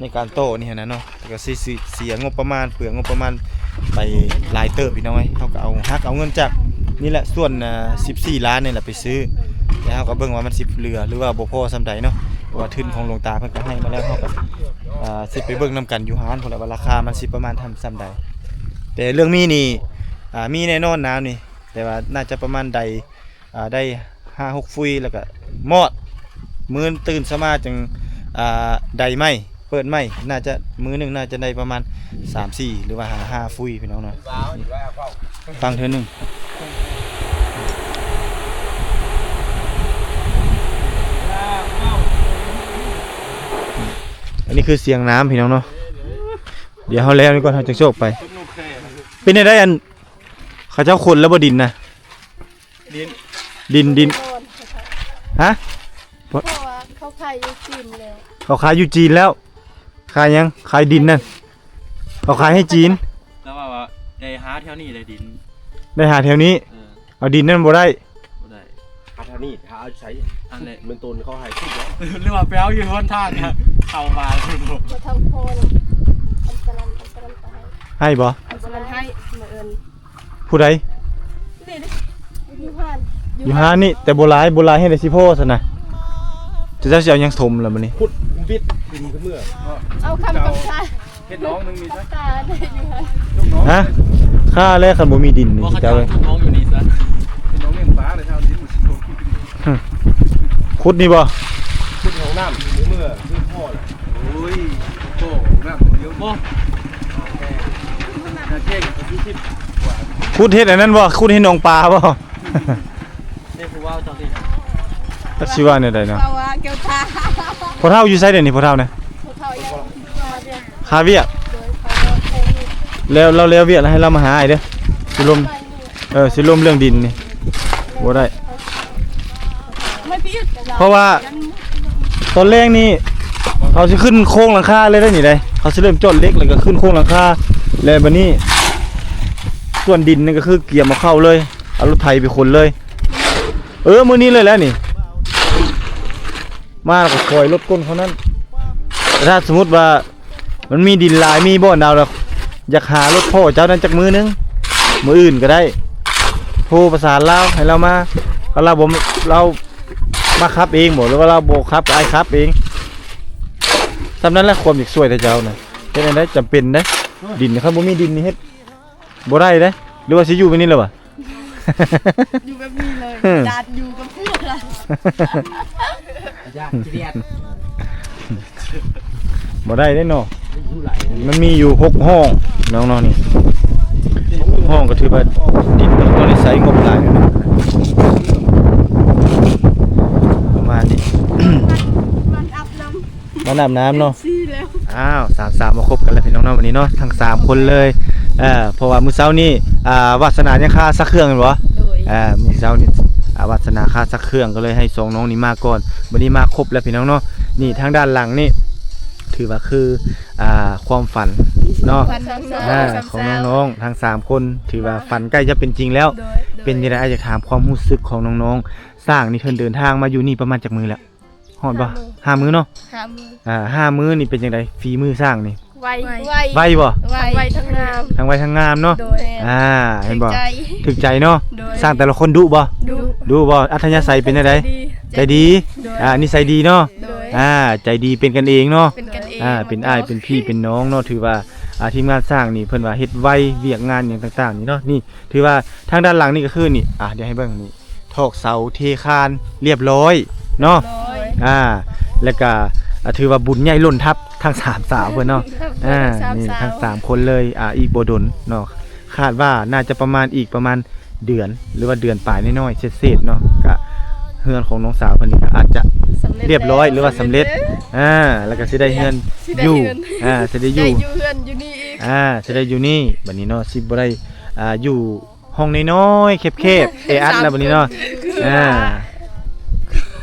ໃນການຕໍ່ນີ້ຫັ້ນນະເນາະ. ແລ້ວກໍຊິ ຊິເສຍງົບປະມານ ເປືອງງົບປະມານໄປຫຼາຍເຕີບ ພີ່ນ້ອງເອີຍ. ເຮົາກໍເອົາ ຫັກເອົາເງິນຈາກນີ້ແຫຼະ ສ່ວນ ອ່າ ສິບສີ່ລ້ານນີ້ແຫຼະໄປຊື້ ແລ້ວເຮົາກໍເບິ່ງວ່າມັນຊິເຫຼືອ ຫຼືວ່າບໍ່ພໍສ່ຳໃດເນາະ. ເພາະວ່າທຶນຂອງຫຼວງຕາເພິ່ນກໍໃຫ້ມາແລ້ວ ເຮົາກໍ ອ່າ ຊິໄປເບິ່ງນຳກັນຢູ່ຮ້ານພຸ້ນແຫຼະ ວ່າລາຄາມັນຊິປະມານທຳ ສ່ຳໃດ. ແຕ່ເລື່ອງມີນີ້ ອ່າ ມີແນ່ນອນນ້ຳນີ້ ແຕ່ວ່າໜ້າຈະປະມານໄດ ອ່າ ໄດ້ຫ້າຫົກຟຸຍ ແລ້ວກະມອດ ມື້ອື່ນເຊົ້າມາຈຶ່ງ ອ່າ ໄດ້ໃໝ່ ເປີດໃໝ່. ໜ້າຈະ ມື້ໜຶ່ງໜ້າຈະໄດ້ປະມານສາມສີ່ ຫຼືວ່າຫ້າ ຫ້າຟຸຍ ພີ່ນ້ອງເນາະ. ຟັງເທື່ອໜຶ່ງ. ອັນນີ້ຄືສຽງນ້ຳ ພີ່ນ້ອງເນາະ. ດຽວເຮົາແລ້ວນີ້ກ່ອນ ເຮົາຈຶ່ງໂຊກໄປ. ເປັນແນວໃດ ອັນ ເຂົາເຈົ້າຂົນແລ້ວບໍ່ ດິນນະ? ດິນ ດິນ ດິນ ຮະ? ເພາະວ່າເຂົາຂາຍຢູ່ຈີນແລ້ວ ເຂົາຂາຍຢູ່ຈີນແລ້ວ. ຂາຍຫຍັງ? ຂາຍດິນນັ້ນ ເຂົາຂາຍໃຫ້ຈີນ. ແຕ່ວ່າ ວ່າໄດ້ຫາແຖວນີ້ ໄດ້ດິນ ໄດ້ຫາແຖວນີ້. ເອີ ເອົາດິນນັ້ນບໍ່ໄດ້ ບໍ່ໄດ້ ຫາແຖວນີ້ ຫາເອົາໃສ? ອັນແຫຼະ ແມ່ນຕົນເຂົາໃຫ້ ຫຼືວ່າໄປເອົາຢູ່ຫົນທາງ ເຂົ້າມາ ບໍ່ເທົ່າພໍນະ. ອັນຕະນັ້ນ ອັນຕະນັ້ນກໍໃຫ້ ໃຫ້ບໍ່? ອັນຕະນັ້ນໃຫ້ ມາເອີ້ນ ຜູ້ໃດ? ນີ້ເດ້ ຢູ່ຮ້ານ ຢູ່ຮ້ານນີ້ ແຕ່ບໍ່ຫຼາຍ ບໍ່ຫຼາຍ ເຮັດໄດ້ຊິພໍຊັ້ນນະ. ເຈົ້າ ເຈົ້າຊິເອົາຫຍັງຖົມລະບັດນີ້? ຂຸດບິດດິນຄືເມື່ອ ເອົາຄຳ ຄຳຊາ ເຮັດໜອງໜຶ່ງນີ້ຊະ ຄຳຊາໄດ້ຢູ່ຫັ້ນ. ຮະ? ຄ່າແລ້ວ ຄັນບໍ່ມີດິນນີ້ ບໍ່ ເຂົາ ເຈົ້າ ເຈົ້າເຮັດໜອງຢູ່ນີ້ຊະ ເຮັດໜອງລ້ຽງປາເລີຍ ເອົາດິນມາຊິຖົມ. ຫຶ ຂຸດນີ້ບໍ່? ຂຸດຫ້ອງນ້ຳ ເມື່ອຄືພໍລະ. ໂອ້ຍ ໂອ້ ນ້ຳດຽວບໍ່ ຂຸດເຮັດອັນນັ້ນບໍ່? ຂຸດເຮັດໜອງປາບໍ່? ນີ້ຜູ້ເວົ້າຈັງຊີ້ ຈັກຊິວ່າແນວໃດເນາະ. ເຂົາວ່າແກ້ວຕາ ພໍ່ເຖົ້າຢູ່ໃສດຽວນີ້ ພໍ່ເຖົ້ານະ? ຜູ້ເຖົ້າຍັງ ຄາວຽກ ໂດຍ ຄາວຽກ ແລ້ວ ແລ້ວ ແລ້ວວຽກແລ້ວໃຫ້ລາວມາຫາອ້າຍເດີ ຊິລົມ ເອີ ຊິລົມເລື່ອງດິນນີ້ ບໍ່ໄດ້. ເພາະວ່າຕອນແລກນີ້ເຂົາຊິຂຶ້ນໂຄງຫຼັງຄາເລີຍໄດ໋ນີ້ໄດ໋ ເຂົາຊິເລີ່ມຈອດເຫຼັກ ແລ້ວກໍຂຶ້ນໂຄງຫຼັງຄາ ແລ້ວບັດນີ້ສ່ວນດິນນີ້ກໍຄືກຽມເອົາເຂົ້າເລີຍ ເອົາລົດໄຖໄປຂົນເລີຍ. ເອີ ມື້ນີ້ເລີຍແຫຼະນີ້ ມາແລ້ວກໍຖອຍລົດກົ້ນເທົ່ານັ້ນ. ແຕ່ຖ້າສົມມຸດວ່າ ມັນມີດິນຫຼາຍ ມີບ່ອນດາວ ຢາກຫາລົດພໍ່ເຈົ້ານັ້ນຈັກມື້ໜຶ່ງ ມື້ອື່ນກໍໄດ້ ໂທປະສານລາວໃຫ້ລາວມາ ຄັນລາວບໍ່ ລາວມາຂັບເອງບໍ່ ຫຼືວ່າລາວບໍ່ຂັບ ອ້າຍຂັບເອງ? ສ່ຳນັ້ນແຫຼະ ຄວາມຢາກຊ່ວຍແຕ່ເຈົ້ານະ. ເຮັດແນວໃດ? ຈຳເປັນເດ້. ດິນ ຄັນບໍ່ມີດິນນີ້ເຮັດບໍ່ໄດ້ເດ້. ຫຼືວ່າຊິຢູ່ແບບນີ້ແຫຼະຫວາ? ຢູ່ແບບນີ້ເລີຍ ອືມ ຢ້ານຢູ່ກັບເພື່ອນລະ ຢ້ານກຽດ ບໍ່ໄດ້ເດ້ເນາະ. ມັນມີຢູ່ຫົກຫ້ອງ ນ້ອງໆ ນີ້ ຫົກຫ້ອງກໍຖືວ່າດິນເພິ່ນບໍ່ໄດ້ໃຊ້ງົບຫຼາຍ ປະມານນີ້ ມັນອາບນ້ຳ ມາອາບນ້ຳເນາະ. ອ້າວ ສາມສາວມາຄົບກັນແລ້ວພີ່ນ້ອງເນາະ ວັນນີ້ເນາະ ທັງສາມຄົນເລີຍ. ເອີ ເພາະວ່າມື້ເຊົ້ານີ້ ອ່າ ວາດສະໜາຍັງຄາຊັກເຄື່ອງແມ່ນບໍ່? ໂດຍ ອ່າ ມື້ເຊົ້ານີ້ ອ່າ ວາດສະໜາຄາຊັກເຄື່ອງ ກໍເລີຍໃຫ້ສອງນ້ອງນີ້ມາກ່ອນ. ບັດນີ້ມາຄົບແລ້ວພີ່ນ້ອງເນາະ. ນີ້ທາງດ້ານຫຼັງນີ້ ຖືວ່າຄື ອ່າ ຄວາມຝັນເນາະ ຄວາມຝັນຂອງ ອ່າ ຂອງນ້ອງໆ ທັງສາມຄົນ ຖືວ່າຝັນໃກ້ຈະເປັນຈິງແລ້ວ. ໂດຍ ໂດຍ ເປັນຈັ່ງໃດ ອ້າຍຢາກຖາມຄວາມຮູ້ສຶກຂອງນ້ອງໆ. ຊ້າງນີ້ເພິ່ນເດີນທາງມາຢູ່ນີ້ປະມານຈັກມື້ແລ້ວ? ຮອດບໍ່? ຫ້າມື້ ຫ້າມື້ເນາະ ຫ້າມື້ ອ່າ ຫ້າມື້ນີ້ເປັນຈັ່ງໃດ? ຝີມືຊ້າງນີ້ ໄວ ໄວ ໄວບໍ່? ໄວ ທັງໄວທັງງາມ ທັງໄວທັງງາມເນາະ. ໂດຍ ອ່າ ເຫັນບໍ່? ຖືກໃຈ ຖືກໃຈເນາະ. ໂດຍ ຊ້າງແຕ່ລະຄົນດຸບໍ່? ດຸ ດຸບໍ່? ອັດທະຍາໄສເປັນຈັ່ງໃດ? ໃຈດີ ໃຈດີ ໂດຍ ອ່າ ນິໄສດີເນາະ. ໂດຍ ອ່າ ໃຈດີ ເປັນກັນເອງເນາະ ເປັນກັນເອງ ອ່າ ເປັນອ້າຍ ເປັນພີ່ ເປັນນ້ອງເນາະ. ຖືວ່າ ອ່າ ທີມງານຊ້າງນີ້ ເພິ່ນວ່າເຮັດໄວ ວຽກງານຫຍັງຕ່າງໆນີ້ເນາະ. ນີ້ ຖືວ່າທາງດ້ານຫຼັງນີ້ກໍຄືນີ້ ອ່າ ດຽວໃຫ້ເບິ່ງນີ້ ຖອກເສົາເທຄານລຽບລ້ອຍເນາະ. ລຽບລ້ອຍ ອ່າ ແລ້ວກະ ອ່າ ຖືວ່າບຸນໃຫຍ່ລົ້ນທັບທັງສາມສາວເພິ່ນເນາະ. ທັງສາມ ອ່າ ສາມ ນີ້ ສາມ ທັງສາມຄົນເລີຍ. ອ່າ ອີກບໍ່ດົນເນາະ ຄາດວ່າໜ້າຈະປະມານ ອີກປະມານເດືອນ ຫຼືວ່າເດືອນປາຍນ້ອຍໆ ເສດໆ ເນາະ ກະເຮືອນຂອງນ້ອງສາວເພິ່ນນີ້ກະອາດຈະ ສຳເລັດ ລຽບລ້ອຍ ແລ້ວ ຫຼືວ່າສຳເລັດ ສຳເລັດ ອ່າ ແລ້ວກະຊິໄດ້ເຮືອນ ຊິໄດ້ ຢູ່ ເຮືອນ ອ່າ ຊິໄດ້ຢູ່ ໄດ້ຢູ່ເຮືອນຢູ່ນີ້ອີກ ອ່າ ຊິໄດ້ຢູ່ນີ້. ບັດນີ້ເນາະ ຊິບໍ່ໄດ້ ອ່າ ຢູ່ ຫ້ອງນ້ອຍໆ ແຄບໆ ແອອັດແລ້ວບັດນີ້ເນາະ. ອ່າ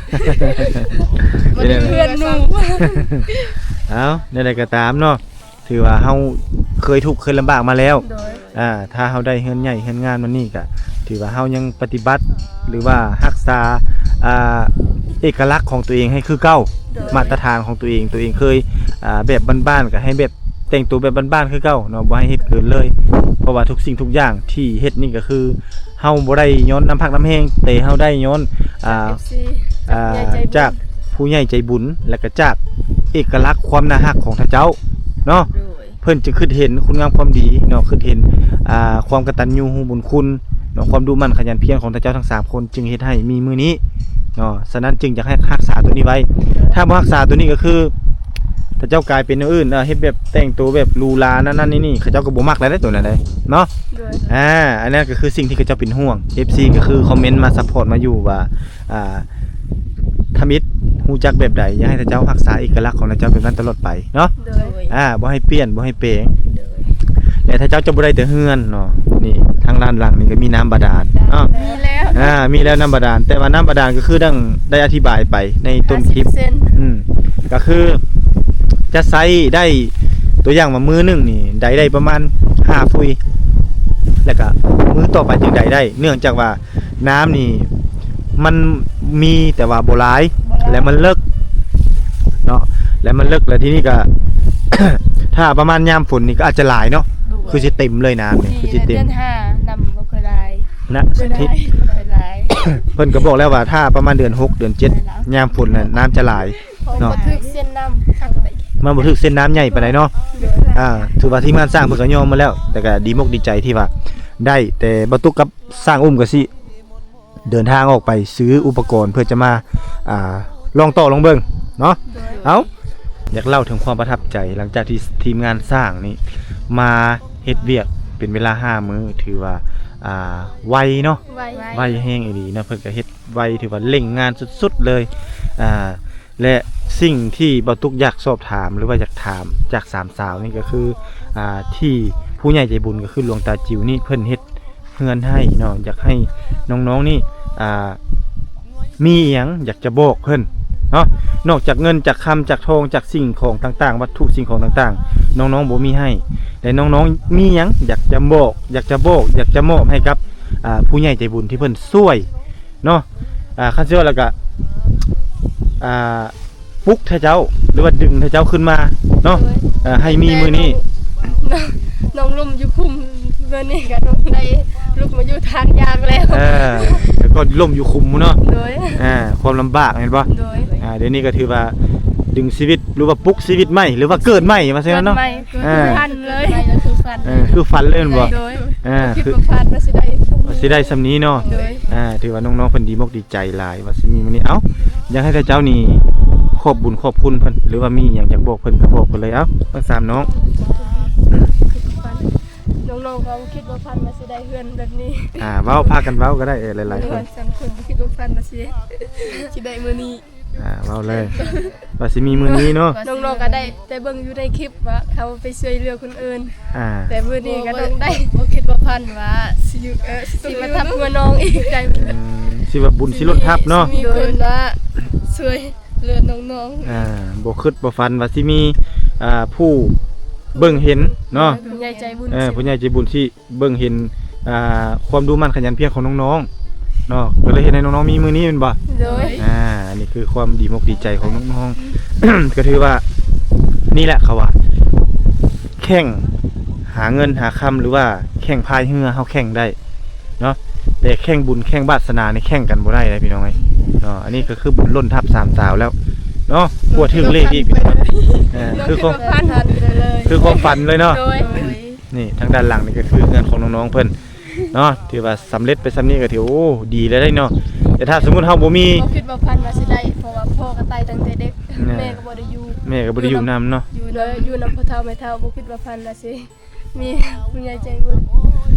ບໍ່ໄດ້ເຮືອນໜູ. ເອົ້າ ແນວໃດກໍຕາມເນາະ ຖືວ່າເຮົາເຄີຍທຸກເຄີຍລຳບາກມາແລ້ວ. ໂດຍ ອ່າ ຖ້າເຮົາໄດ້ເຮືອນໃຫຍ່ເຮືອນງາມມານີ້ ກໍຖືວ່າເຮົາຍັງປະຕິບັດ ຫຼືວ່າຮັກສາ ອ່າ ເອກະລັກຂອງຕົວເອງໃຫ້ຄືເກົ່າ. ໂດຍ ມາດຕະຖານຂອງຕົວເອງ ຕົວເອງເຄີຍ ອ່າ ແບບບ້ານໆ ກໍໃຫ້ແບບ ແຕ່ງຕົວແບບບ້ານໆ ຄືເກົ່າເນາະ ບໍ່ໃຫ້ເຮັດເກີນເລີຍ. ເພາະວ່າທຸກສິ່ງທຸກຢ່າງທີ່ເຮັດນີ້ກໍຄື ເຮົາບໍ່ໄດ້ຍ້ອນນ້ຳພັກນ້ຳແຮງ ແຕ່ເຮົາໄດ້ຍ້ອນ ອ່າ ຈາກ ອ່າ ຜູ້ໃຫຍ່ໃຈບຸນ ຈາກຜູ້ໃຫຍ່ໃຈບຸນ ແລ້ວກໍຈາກເອກະລັກຄວາມໜ້າຮັກຂອງເຂົາເຈົ້າເນາະ. ໂດຍ ເພິ່ນຈະຄິດເຫັນຄຸນງາມຄວາມດີເນາະ ຄິດເຫັນ ອ່າ ຄວາມກະຕັນຍູຮູ້ບຸນຄຸນ ເນາະ ຄວາມດຸໝັ່ນຂະຫຍັນພຽນຂອງເຂົາເຈົ້າທັງສາມຄົນ ຈຶ່ງເຮັດໃຫ້ມີມື້ນີ້ເນາະ. ສະນັ້ນຈຶ່ງຢາກໃຫ້ຮັກສາຕົວນີ້ໄວ້. ຖ້າບໍ່ຮັກສາຕົວນີ້ກໍຄື ເຂົາເຈົ້າກາຍເປັນແນວອື່ນ ເອີ ເຮັດແບບແຕ່ງໂຕແບບຫຼູຫຼານັ້ນໆ ນີ້ໆ ເຂົາເຈົ້າກໍບໍ່ມັກແລ້ວເດ້ ໂຕນັ້ນເດ້ເນາະ. ໂດຍ ອ່າ ອັນນັ້ນກໍຄືສິ່ງທີ່ເຂົາເຈົ້າເປັນຫ່ວງ. ເອັຟຊີ ກໍຄືຄອມເມັນມາຊັບພອດມາຢູ່ວ່າ ອ່າ ທຳອິດຮູ້ຈັກແບບໃດ ຢາກໃຫ້ເຂົາເຈົ້າຮັກສາເອກະລັກຂອງເຂົາເຈົ້າແບບນັ້ນຕະຫຼອດໄປເນາະ. ໂດຍ ອ່າ ບໍ່ໃຫ້ປ່ຽນ ບໍ່ໃຫ້ແປງ. ໂດຍ ແລະ ເຂົາເຈົ້າຈະບໍ່ໄດ້ແຕ່ເຮືອນເນາະ. ນີ້ ທາງດ້ານຫຼັງນີ້ກໍມີນ້ຳບາດານເນາະ. ມີແລ້ວ ອ່າ ມີແລ້ວນ້ຳບາດານ. ແຕ່ວ່ານ້ຳບາດານກໍຄືດັ່ງໄດ້ອະທິບາຍໄປໃນຕົ້ນຄລິບ ຫ້າສິບເປີເຊັນ ອືມ ກໍຄືຈະໃຊ້ໄດ້ ຕົວຢ່າງວ່າມື້ໜຶ່ງນີ້ໄດ້ ໄດ້ປະມານຫ້າຟຸຍ ແລ້ວກໍມື້ຕໍ່ໄປຈຶ່ງໄດ້ໄດ້ ເນື່ອງຈາກວ່າ ນ້ຳນີ້ມັນມີແຕ່ວ່າບໍ່ຫຼາຍ ບໍ່ຫຼາຍ ແລະ ມັນເລິກເນາະ ແລະ ມັນເລິກ ແລະ ທີນີ້ກໍ ຖ້າປະມານຍາມຝົນນີ້ກໍອາດຈະຫຼາຍເນາະ. ໂດຍ ຄືຊິເຕັມເລີຍນ້ຳນີ້ ຄືຊິເຕັມ. ເດືອນຫ້ານ້ຳບໍ່ຄ່ອຍຫຼາຍນະ ເດືອນຫ້າ ທີ່ ບໍ່ຄ່ອຍຫຼາຍ. ເພິ່ນກໍບອກແລ້ວວ່າຖ້າປະມານເດືອນຫົກ ເດືອນເຈັດ ຍາມຝົນນັ້ນນ້ຳຈະຫຼາຍເນາະ ບໍ່ຖືກເສັ້ນນ້ຳ ມັນບໍ່ຖືກເສັ້ນນ້ຳໃຫຍ່ປານໃດເນາະ. ໂດຍ ອ່າ ຖືວ່າທີມງານສ້າງເພິ່ນກໍຍອມມາແລ້ວ ແຕ່ກໍດີມົກດີໃຈທີ່ວ່າໄດ້ ແຕ່ບໍ່ຕຸກກັບ ສ້າງອຸ້ມກໍຊິເດີນທາງອອກໄປຊື້ອຸປະກອນເພື່ອຈະມາ ອ່າ ລອງຕໍ່ລອງເບິ່ງເນາະ. ໂດຍ ເອົ້າ ຢາກເລົ່າເຖິງຄວາມປະທັບໃຈ ຫຼັງຈາກທີ່ທີມງານສ້າງນີ້ມາເຮັດວຽກເປັນເວລາຫ້າມື້ ຖືວ່າ ອ່າ ໄວເນາະ ໄວ ໄວແຮງອີ່ຫຼີເນາະ. ເພິ່ນກໍເຮັດໄວ ຖືວ່າເລັ່ງງານສຸດໆ ເລີຍ ອ່າ ແລະ ສິ່ງທີ່ບ່າວຕຸກຢາກສອບຖາມ ຫຼືວ່າຢາກຖາມຈາກສາມສາວນີ້ກໍຄື ອ່າ ທີ່ຜູ້ໃຫຍ່ໃຈບຸນກໍຄືຫຼວງຕາຈິວນີ້ ເພິ່ນເຮັດເຮືອນໃຫ້ເນາະ ຢາກໃຫ້ນ້ອງໆນີ້ ອ່າ ມີຫຍັງຢາກຈະບອກເພິ່ນເນາະ ນອກຈາກເງິນຈາກຄຳຈາກທອງຈາກສິ່ງຂອງຕ່າງໆ ວັດຖຸສິ່ງຂອງຕ່າງໆ ນ້ອງໆບໍ່ມີໃຫ້ ແລະ ນ້ອງໆມີຫຍັງຢາກຈະບອກ ຢາກຈະບອກ ຢາກຈະມອບໃຫ້ກັບ ອ່າ ຜູ້ໃຫຍ່ໃຈບຸນທີ່ເພິ່ນຊ່ວຍ ເນາະ ອ່າ ຄັນຊິເວົ້າແລ້ວກະ ອ່າ ປຸກແທ້ເຈົ້າ ຫຼືວ່າດຶງແທ້ເຈົ້າຂຶ້ນມາເນາະ ໂດຍ ເອີ ໃຫ້ມີມື້ນີ້ ນ້ອງ ນ້ອງ ນ້ອງລົມຢູ່ຄຸ້ມ ເມື່ອນີ້ກໍຕ້ອງໄດ້ລຸກມາຢູ່ທາງຢາງແລ້ວ. ເອີ ແລ້ວກໍລົ້ມຢູ່ຂຸມເນາະ. ໂດຍ ອ່າ ຄວາມລຳບາກແມ່ນບໍ່? ໂດຍ ອ່າ ດຽວນີ້ກໍຖືວ່າດຶງຊີວິດ ຫຼືວ່າປຸກຊີວິດໃໝ່ ຫຼືວ່າເກີດໃໝ່ວ່າຊັ້ນເນາະ. ເກີດໃໝ່ ເກີດ ອ່າ ຄືຝັນເລີຍ ເອີ ຄືຝັນເລີຍແມ່ນບໍ່? ໂດຍ ອ່າ ຄິດບໍ່ຝັນວ່າຊິໄດ້ ວ່າຊິໄດ້ສ່ຳນີ້ເນາະ. ໂດຍ ອ່າ ຖືວ່ານ້ອງໆເພິ່ນດີມົກດີໃຈຫຼາຍວ່າຊິມີມື້ນີ້. ເອົ້າ ຢາກໃຫ້ເຈົ້ານີ້ຂອບບຸນຂອບຄຸນເພິ່ນ ຫຼືວ່າມີຫຍັງຢາກບອກເພິ່ນກໍບອກເພິ່ນເລີຍ. ເອົ້າ ທັງສາມນ້ອງ ນ້ອງໆກໍບໍ່ຄິດບໍ່ຝັນວ່າຊິໄດ້ເຮືອນແບບນີ້. ອ່າ ເວົ້າ ພາກັນເວົ້າກໍໄດ້. ເອີ ຫຼາຍໆຄົນ ສາມຄົນບໍ່ຄິດບໍ່ຝັນວ່າຊິ ຊິໄດ້ມື້ນີ້. ອ່າ ເວົ້າເລີຍ ວ່າຊິມີມື້ນີ້ເນາະ. ນ້ອງໆກໍໄດ້ແຕ່ເບິ່ງຢູ່ໃນຄລິບວ່າເຂົາໄປຊ່ວຍເຫຼືອຄົນອື່ນ. ອ່າ ແຕ່ມື້ນີ້ກໍຕ້ອງໄດ້ ບໍ່ຄິດບໍ່ຝັນວ່າຊິຢູ່ ເອີ ຊິມາທັບຫົວນ້ອງອີກໄດ້. ອືມ ຊິວ່າບຸນຊິລົດທັບເນາະ. ມີຄົນວ່າຊ່ວຍເຫຼືອນ້ອງໆ. ອ່າ ບໍ່ຄິດບໍ່ຝັນວ່າຊິມີ ອ່າ ຜູ້ເບິ່ງເຫັນເນາະ ຜູ້ໃຫຍ່ໃຈບຸນ ເອີ ຜູ້ໃຫຍ່ໃຈບຸນຊິ ເບິ່ງເຫັນ ອ່າ ຄວາມດຸໝັ່ນຂະຫຍັນພຽນຂອງນ້ອງໆເນາະ ກໍເລີຍເຮັດໃຫ້ນ້ອງໆມີມື້ນີ້ແມ່ນບໍ່? ໂດຍ ອ່າ ອັນນີ້ຄືຄວາມດີມົກດີໃຈຂອງນ້ອງໆ ກໍຖືວ່ານີ້ແຫຼະເຂົາວ່າ ແຂ່ງຫາເງິນຫາຄຳ ຫຼືວ່າແຂ່ງພາຍເຮືອເຮົາແຂ່ງໄດ້ເນາະ ແຕ່ແຂ່ງບຸນແຂ່ງວາດສະໜານີ້ແຂ່ງກັນບໍ່ໄດ້ເດ້ພີ່ນ້ອງເອີຍເນາະ. ອັນນີ້ກໍຄືບຸນລົ້ນທັບສາມສາວແລ້ວເນາະ ກວ່າຖືກເລກອີກ. ເອີ ຄືຄວາມ ຄືຄວາມຝັນເລີຍເນາະ. ໂດຍ ນີ້ທາງດ້ານຫຼັງນີ້ກໍຄືເຮືອນຂອງນ້ອງໆເພິ່ນເນາະ ຖືວ່າສຳເລັດໄປສ່ຳນີ້ກໍຖື ໂອ້ ດີແລ້ວເດ້ເນາະ. ແຕ່ຖ້າສົມມຸດເຮົາບໍ່ມີ ບໍ່ຄິດບໍ່ຝັນວ່າຊິໄດ້ ເພາະວ່າພໍ່ກໍຕາຍຕັ້ງແຕ່ເດັກ ແມ່ ແມ່ກໍບໍ່ໄດ້ຢູ່ ແມ່ກໍບໍ່ໄດ້ຢູ່ນຳເນາະ ຢູ່ນຳ ຢູ່ນຳພໍ່ເຖົ້າແມ່ເຖົ້າ. ບໍ່ຄິດບໍ່ຝັນວ່າຊິມີຜູ້ໃຫຍ່ໃຈບຸນ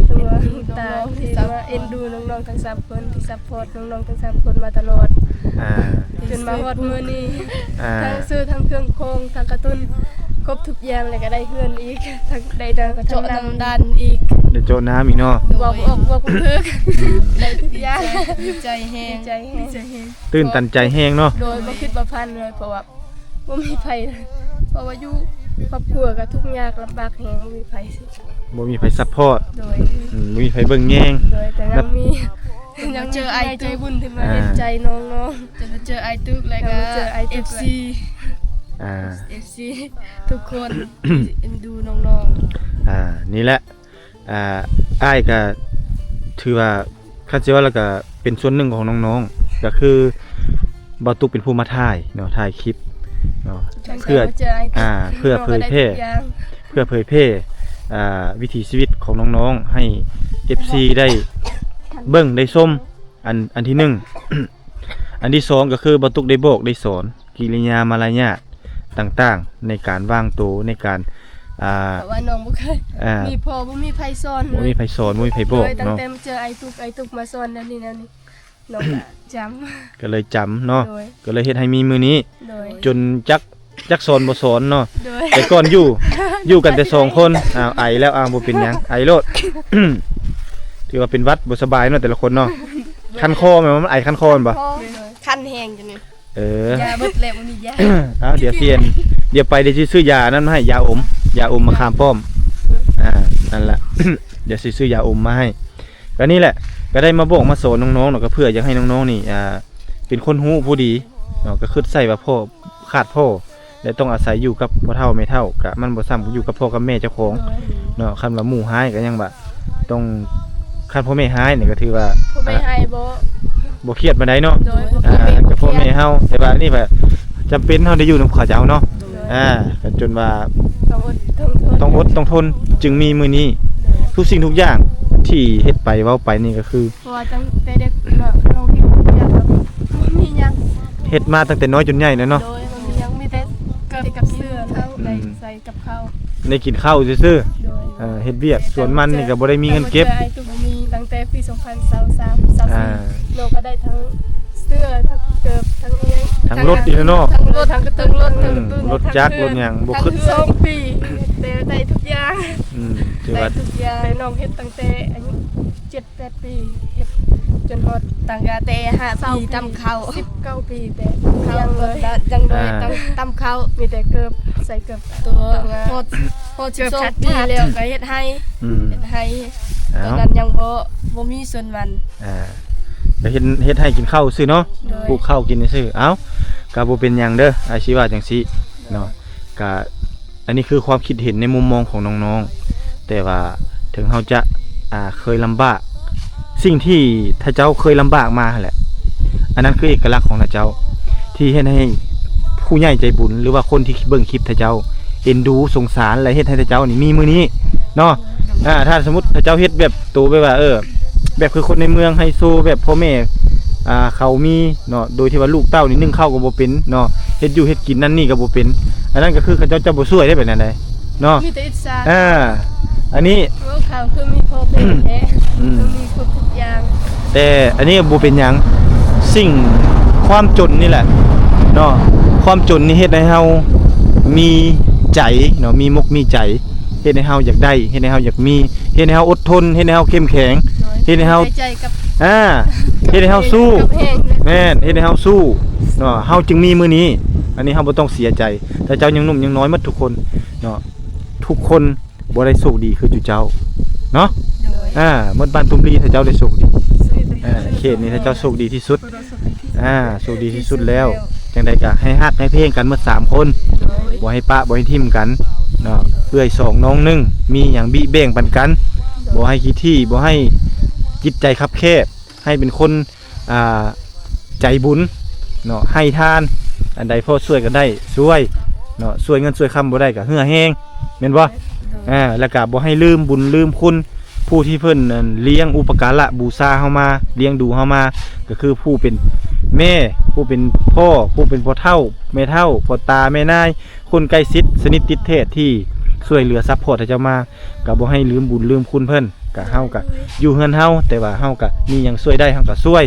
ຫຼືວ່າຕາທີ່ມາເອັນດູນ້ອງໆທັງສາມຄົນ ທີ່ຊັບພອດນ້ອງໆທັງສາມຄົນມາຕະຫຼອດ ອ່າ ຈົນມາຮອດມື້ນີ້ ອ່າ ທັງຊື້ທັງເຄື່ອງຂອງ ທັງກາຕູນ ຄົບທຸກຢ່າງ ແລ້ວກໍໄດ້ເຮືອນອີກ ທັງໄດ້ດັງ ກະເຈາະນ້ຳບາດານອີກ ໄດ້ເຈາະນ້ຳອີກເນາະ. ເວົ້າບໍ່ອອກ ເວົ້າບໍ່ຖືກ ໄດ້ທຸກຢ່າງ ດີໃຈແຮງ ດີໃຈແຮງ ຕື່ນຕັນໃຈແຮງເນາະ. ໂດຍ ບໍ່ຄິດບໍ່ຝັນເລີຍ ເພາະວ່າບໍ່ມີໃຜ ເພາະວ່າຢູ່ຄອບຄົວກໍທຸກຍາກລຳບາກແຮງ ບໍ່ມີໃຜ ບໍ່ມີໃຜຊັບພອດ ໂດຍ ອືມ ບໍ່ມີໃຜເບິ່ງແຍງ ໂດຍ ແຕ່ຍັງມີ ຍັງເຈີອ້າຍໃຈບຸນທີ່ມາເຫັນໃຈນ້ອງໆ ອ່າ ຈົນມາເຈີອ້າຍຕຸກ ແລ້ວກໍເອັຟຊີ ອ່າ ເອັຟຊີທຸກຄົນທີ່ເອັນດູນ້ອງໆ ອ່າ ນີ້ແຫຼະ ອ່າ ອ້າຍກໍຖືວ່າ ຄັນຊິເວົ້າແລ້ວກໍເປັນສ່ວນໜຶ່ງຂອງນ້ອງໆ ກໍຄືບ່າວຕຸກເປັນຜູ້ມາຖ່າຍເນາະ ຖ່າຍຄລິບເນາະ ເພື່ອ ອ່າ ເພື່ອເຜີຍແຜ່ ເພື່ອເຜີຍແຜ່ ອ່າ ວິຖີຊີວິດຂອງນ້ອງໆ ໃຫ້ເອັຟຊີໄດ້ເບິ່ງໄດ້ຊົມ ອັນ ອັນທີໜຶ່ງ. ອັນທີສອງກໍຄືບ່າວຕຸກໄດ້ບອກໄດ້ສອນ ກິລິຍາມາລະຍາດຕ່າງໆ ໃນການວາງໂຕ ໃນການ ອ່າ ເພາະວ່ານ້ອງບໍ່ເຄີຍ ອ່າ ມີພໍ່ ບໍ່ມີໃຜສອນ ບໍ່ມີໃຜສອນ ບໍ່ມີໃຜບອກ ໂດຍ ຕັ້ງແຕ່ ເນາະ ມາເຈີອ້າຍຕຸກ ອ້າຍຕຸກມາສອນແນວນີ້ແນວນີ້ ນ້ອງກໍຈຳ ກໍເລີຍຈຳເນາະ ໂດຍ ກໍເລີຍເຮັດໃຫ້ມີມື້ນີ້ ໂດຍ ຈົນຈັກ ຈັກສອນບໍ່ສອນເນາະ ໂດຍ ແຕ່ກ່ອນຢູ່ ຢູ່ກັນແຕ່ສອງຄົນ ອ້າວ ໄອແລ້ວ ອ້າວ ບໍ່ເປັນຫຍັງ ໄອໂລດ ຖືວ່າເປັນຫວັດ ບໍ່ສະບາຍເນາະ ແຕ່ລະຄົນເນາະ ຄັນຄໍແມ່ນບໍ່? ມັນໄອຄັນຄໍແມ່ນບໍ່? ຄັນແຮງຈັ່ງນີ້ ເອີ ຢາເບິດແລ້ວ ບໍ່ມີຢາ ອ້າວ ດຽວຊິ ດຽວໄປ ດຽວຊິຊື້ຢານັ້ນມາໃຫ້ ຢາອົມ ຢາອົມມະຂາມປ້ອມ ອ່າ ນັ້ນລະ ດຽວຊິຊື້ຢາອົມມາໃຫ້. ກໍນີ້ແຫຼະ ກໍໄດ້ມາບອກມາສອນນ້ອງໆເນາະ ກໍເພື່ອຢາກໃຫ້ນ້ອງໆນີ້ ອ່າ ເປັນຄົນຮູ້ຜູ້ດີເນາະ ກໍຄິດໃສ່ວ່າພໍ່ຂາດພໍ່ ແລະ ຕ້ອງອາໄສຢູ່ກັບພໍ່ເຖົ້າແມ່ເຖົ້າ ກະມັນບໍ່ສ່ຳຢູ່ກັບພໍ່ກັບແມ່ເຈົ້າຂອງ ໂດຍ ເນາະ. ຄັນວ່າໝູ່ຮ້າຍກໍຍັງວ່າຕ້ອງ ຄັນພໍ່ແມ່ຮ້າຍນີ້ກໍຖືວ່າ ພໍ່ແມ່ຮ້າຍບໍ່ ບໍ່ຄຽດປານໃດເນາະ ໂດຍ ອ່າ ພໍ່ແມ່ ກໍພໍ່ແມ່ເຮົາ ແຕ່ວ່າອັນນີ້ວ່າຈຳເປັນເຮົາໄດ້ຢູ່ນຳເຂົາເຈົ້າເນາະ ໂດຍ ອ່າ ກໍຈົນວ່າຕ້ອງອົດຕ້ອງທົນ ຕ້ອງອົດຕ້ອງທົນຈຶ່ງມີມື້ນີ້ ໂດຍ ທຸກສິ່ງທຸກຢ່າງທີ່ເຮັດໄປເວົ້າໄປນີ້ກໍຄື ເພາະວ່າຕັ້ງແຕ່ເດັກເນາະ ນ້ອງເຮັດຫຍັງກໍບໍ່ມີຫຍັງ ເຮັດມາຕັ້ງແຕ່ນ້ອຍຈົນໃຫຍ່ແລ້ວເນາະ ໂດຍ ບໍ່ມີຫຍັງ ມີແຕ່ເກີບກັບເສື້ອເຂົາ ອືມ ໄດ້ໃສ່ກັບເຂົາ ໄດ້ກິນເຂົ້າຊື່ໆ ໂດຍ ເອີ ເຮັດວຽກສວນມັນນີ້ກໍບໍ່ໄດ້ມີເງິນເກັບ ຕັ້ງແຕ່ອ້າຍຕຸກມີ ຕັ້ງແຕ່ປີສອງພັນຊາວສາມ ຊາວສີ່ ອ່າ ນ້ອງກໍໄດ້ທັງເສື້ອ ທັງເກີບ ທັງອີ່ຫຍັງ ທັງລົດອີກເນາະ ທັງລົດ ທັງ ທັງລົດ ອືມ ທັງຕູ້ ລົດຈັກ ທັງເຮືອນ ລົດຫຍັງ ບໍ່ຄິດ ທັງສອງປີ ແຕ່ໄດ້ທຸກຢ່າງ ອືມ ຖືວ່າໄດ້ທຸກຢ່າງ ແຕ່ນ້ອງເຮັດຕັ້ງແຕ່ອາຍຸເຈັດ ແປດປີ ເຮັດຈົນຮອດ ຕັ້ງແຕ່ຫ້າປີ ຕຳເຂົ້າ ສິບເກົ້າປີ ແຕ່ຍັງເລີຍ ຍັງເລີຍ ອ່າ ຕຳ ຕຳເຂົ້າ ມີແຕ່ເກີບ ໃສ່ເກີບ ໂຕ ຮອດ ຮອດສິບສອງປີແລ້ວກໍເຮັດໄຮ່ ອືມ ເຮັດໄຮ່ ຕອນນັ້ນຍັງບໍ່ ບໍ່ມີສວນມັນ ອ່າ ກໍເຮັດ ເຮັດໄຮ່ກິນເຂົ້າຊື່ເນາະ ໂດຍ ປູກເຂົ້າກິນຊື່. ເອົ້າ ກໍບໍ່ເປັນຫຍັງເດີ ອ້າຍຊິວ່າຈັ່ງຊີ້ເນາະ ກໍ ອັນນີ້ຄືຄວາມຄິດເຫັນໃນມຸມມອງຂອງນ້ອງໆ ແຕ່ວ່າເຖິງເຮົາຈະ ອ່າ ເຄີຍລຳບາກ ສິ່ງທີ່ທ່ານເຈົ້າເຄີຍລຳບາກມາຫັ້ນແຫຼະ ອັນນັ້ນຄືເອກະລັກຂອງທ່ານເຈົ້າ ທີ່ເຮັດໃຫ້ຜູ້ໃຫຍ່ໃຈບຸນ ຫຼືວ່າຄົນທີ່ເບິ່ງຄລິບທ່ານເຈົ້າເອັນດູສົງສານ ແລະ ເຮັດໃຫ້ທ່ານເຈົ້ານີ້ມີມື້ນີ້ເນາະ. ອ່າ ຖ້າສົມມຸດທ່ານເຈົ້າເຮັດແບບໂຕແບບວ່າ ເອີ ແບບຄືຄົນໃນເມືອງໄຮໂຊ ແບບພໍ່ແມ່ ອ່າ ເຂົາມີເນາະ ໂດຍທີ່ວ່າລູກເຕົ້ານີ້ໜຶ້ງເຂົ້າກໍບໍ່ເປັນເນາະ ເຮັດຢູ່ເຮັດກິນນັ້ນນີ້ກໍບໍ່ເປັນ ອັນນັ້ນກໍຄືເຂົາເຈົ້າຈະບໍ່ຊ່ວຍໄດ້ ແບບນັ້ນໃດເນາະ. ມີແຕ່ອິດສາ ອ່າ ອັນນີ້ ເວົ້າຂ່າວຄືມີພໍ່ແມ່ແທ້ ອືມ ຄືມີຄົບທຸກຢ່າງ ແຕ່ອັນນີ້ບໍ່ເປັນຫຍັງ ສິ່ງ ຄວາມຈົນນີ້ແຫຼະເນາະ ຄວາມຈົນນີ້ເຮັດໃຫ້ເຮົາມີໃຈເນາະ ມີມົກມີໃຈ ເຮັດໃຫ້ເຮົາຢາກໄດ້ ເຮັດໃຫ້ເຮົາຢາກມີ ເຮັດໃຫ້ເຮົາອົດທົນ ເຮັດໃຫ້ເຮົາເຂັ້ມແຂງ ໂດຍ ເຮັດໃຫ້ເຮົາ ໃຈກັບ ອ່າ ເຮັດໃຫ້ເຮົາສູ້ ກັບແຮງ ແມ່ນ ເຮັດໃຫ້ເຮົາສູ້ເນາະ ເຮົາຈຶ່ງມີມື້ນີ້. ອັນນີ້ເຮົາບໍ່ຕ້ອງເສຍໃຈ ແຕ່ເຈົ້າຍັງໜຸ່ມຍັງນ້ອຍໝົດທຸກຄົນເນາະ ທຸກຄົນບໍ່ໄດ້ໂຊກດີຄືຈຸເຈົ້າເນາະ. ໂດຍ ອ່າ ໝົດບ້ານຕຸ້ມລີ ຖ້າເຈົ້າໄດ້ໂຊກດີ ໂດຍ ອ່າ ເຂດນີ້ ຖ້າເຈົ້າໂຊກດີທີ່ສຸດ ອ່າ ໂຊກດີທີ່ສຸດແລ້ວ ຈັ່ງໃດກໍໃຫ້ຮັກໃຫ້ເພງກັນໝົດສາມຄົນ ໂດຍ ບໍ່ໃຫ້ປະບໍ່ໃຫ້ຖິ້ມກັນເນາະ ເອື້ອຍສອງນ້ອງໜຶ່ງ ມີຫຍັງບິແບ່ງປັນກັນ ບໍ່ໃຫ້ຂີ້ຖີ່ ບໍ່ໃຫ້ຈິດໃຈຄັບແຄບ ໃຫ້ເປັນຄົນ ອ່າ ໃຈບຸນເນາະ ໃຫ້ທານ ອັນໃດພໍຊ່ວຍກັນໄດ້ຊ່ວຍເນາະ ຊ່ວຍເງິນຊ່ວຍຄຳບໍ່ໄດ້ກໍເຫື່ອແຮງ ແມ່ນບໍ່? ໂດຍ ອ່າ ແລ້ວກໍບໍ່ໃຫ້ລືມບຸນລືມຄຸນ ຜູ້ທີ່ເພິ່ນ ອັນ ລ້ຽງອຸປະກາລະບູຊາເຮົາມາ ລ້ຽງດູເຮົາມາ ກໍຄືຜູ້ເປັນແມ່ ຜູ້ເປັນພໍ່ ຜູ້ເປັນພໍ່ເຖົ້າ ແມ່ເຖົ້າ ພໍ່ຕາ ແມ່ນາຍ ຄົນໃກ້ຊິດ ສະໜິດຕິດແທດ ທີ່ຊ່ວຍເຫຼືອຊັບພອດໃຫ້ເຈົ້າມາ ກໍບໍ່ໃຫ້ລືມບຸນລືມຄຸນເພິ່ນ. ກະເຮົາກະຢູ່ເຮືອນເຮົາ ແຕ່ວ່າເຮົາກະມີຫຍັງຊ່ວຍໄດ້ເຮົາກະຊ່ວຍ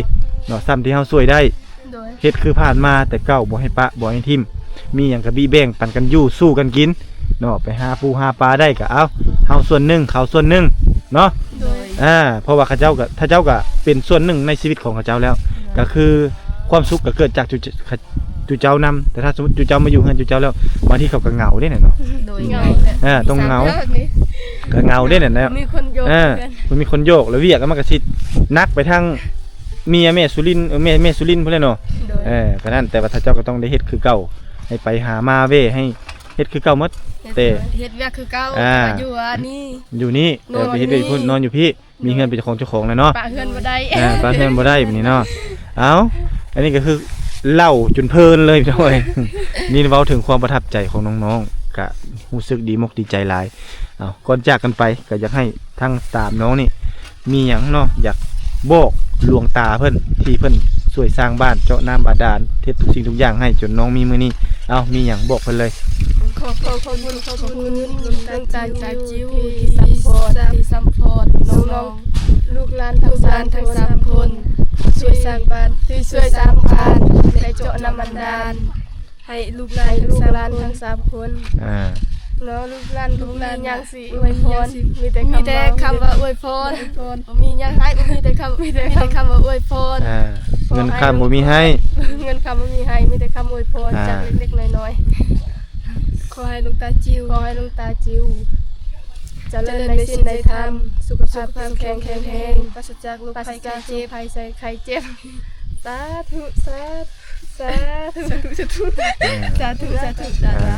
ເນາະ ສ່ຳທີ່ເຮົາຊ່ວຍໄດ້ ໂດຍ ເຮັດຄືຜ່ານມາແຕ່ເກົ່າ ບໍ່ໃຫ້ປະບໍ່ໃຫ້ຖິ້ມ ມີຫຍັງກະບິແບ່ງປັນກັນຢູ່ ສູ້ກັນກິນເນາະ ໄປຫາປູຫາປາໄດ້ກະເອົາ ເຮົາສ່ວນໜຶ່ງ ເຂົາສ່ວນໜຶ່ງເນາະ ໂດຍ ອ່າ ເພາະວ່າເຂົາເຈົ້າກະ ເຂົາເຈົ້າກະເປັນສ່ວນໜຶ່ງໃນຊີວິດຂອງເຂົາເຈົ້າແລ້ວ ໂດຍ ກະຄືຄວາມສຸກກະເກີດຈາກ ຈຸເຈົ້ານຳ ແຕ່ຖ້າສົມມຸດຈຸເຈົ້າມາຢູ່ເຮືອນຈຸເຈົ້າແລ້ວ ບາງທີເຂົາກໍເຫງົາເດ້ເນາະ ໂດຍ ເຫງົາ ເອີ ຕ້ອງເຫງົາ ມີສາມເລີກນີ້ ກໍເຫງົາເດ້ນັ້ນແຫຼະ ມີຄົນໂຍກ ເອີ ເພື່ອນ ມັນມີຄົນໂຍກ ແລ້ວວຽກມັນກໍຊິໜັກໄປທາງເມຍແມ່ສຸລິນ ເອີ ແມ່ ແມ່ສຸລິນພຸ້ນແຫຼະເນາະ ໂດຍ ເອີ ກໍນັ້ນ ແຕ່ວ່າຖ້າເຈົ້າກໍຕ້ອງໄດ້ເຮັດຄືເກົ່າ ໃຫ້ໄປຫາມາແວ່ ໃຫ້ເຮັດຄືເກົ່າໝົດ ເຮັດ ແຕ່ ເຮັດວຽກຄືເກົ່າ ອ່າ ແຕ່ວ່າຢູ່ອັນນີ້ ຢູ່ນີ້ ນອນ ເອີ ໄປເຮັດວຽກຢູ່ພຸ້ນ ຢູ່ນີ້ ນອນຢູ່ພີ້ ມີເຮືອນເປັນເຈົ້າຂອງເຈົ້າຂອງແລ້ວເນາະ ປະເຮືອນບໍ່ໄດ້ ເອີ ປະເຮືອນບໍ່ໄດ້ບາດນີ້ເນາະ ເອົ້າ ອັນນີ້ກໍຄືເລົ່າຈົນເພີນເລີຍພີ່ນ້ອງເອີຍ ນີ້ເວົ້າເຖິງຄວາມປະທັບໃຈຂອງນ້ອງໆ ກະຮູ້ສຶກດີມົກດີໃຈຫຼາຍ ເອົ້າ ກ່ອນຈາກກັນໄປ ກໍຢາກໃຫ້ທັງສາມນ້ອງນີ້ ມີຫຍັງເນາະ ຢາກບອກຫຼວງຕາເພິ່ນ ທີ່ເພິ່ນຊ່ວຍສ້າງບ້ານ ເຈາະນ້ຳບາດານ ເຮັດທຸກສິ່ງທຸກຢ່າງໃຫ້ຈົນນ້ອງມີມື້ນີ້ ເອົ້າ ມີຫຍັງບອກເພິ່ນເລີຍ. ຂໍຂອບ ຂອບຄຸນ ຂອບຄຸນຫຼວງຕາຈິ້ວ ຫຼວງຕາຈິ້ວທີ່ຊັບພອດ ທີ່ຊັບພອດນ້ອງໆ ລູກຫຼານທັງສາມຄົນ ຊ່ວຍສ້າງບ້ານ ທີ່ຊ່ວຍສ້າງບ້ານ ແລະເຈາະນ້ຳບາດານ ໃຫ້ລູກຫຼານ ໃຫ້ລູກຫຼານທັງສາມຄົນ ອ່າ ເນາະ ລູກຫຼານ ລູກຫຼານ ບໍ່ມີຫຍັງຊິອວຍພອນ ມີແຕ່ຄຳວ່າ ມີແຕ່ຄຳວ່າອວຍພອນ ອວຍພອນ ບໍ່ມີຫຍັງໃຫ້ ບໍ່ມີແຕ່ຄຳ ມີແຕ່ຄຳວ່າອວຍພອນ ອ່າ ເງິນຄຳບໍ່ມີໃຫ້ ເງິນຄຳບໍ່ມີໃຫ້ ມີແຕ່ຄຳອວຍພອນ ອ່າ ຈາກເລັກໆນ້ອຍໆ ຂໍໃຫ້ຫຼວງຕາຈິ້ວ ຂໍໃຫ້ຫຼວງຕາຈິ້ວ ຈະເລີນໃນສິນໃນທຳ ສຸຂະພາບແຂງແຂງແຮງ ປາສະຈາກໂລກໄພໄຂ້ເຈັບ ສາທຸ ສາທຸ ສາທຸ ສາທຸ ສາທຸ ອ່າ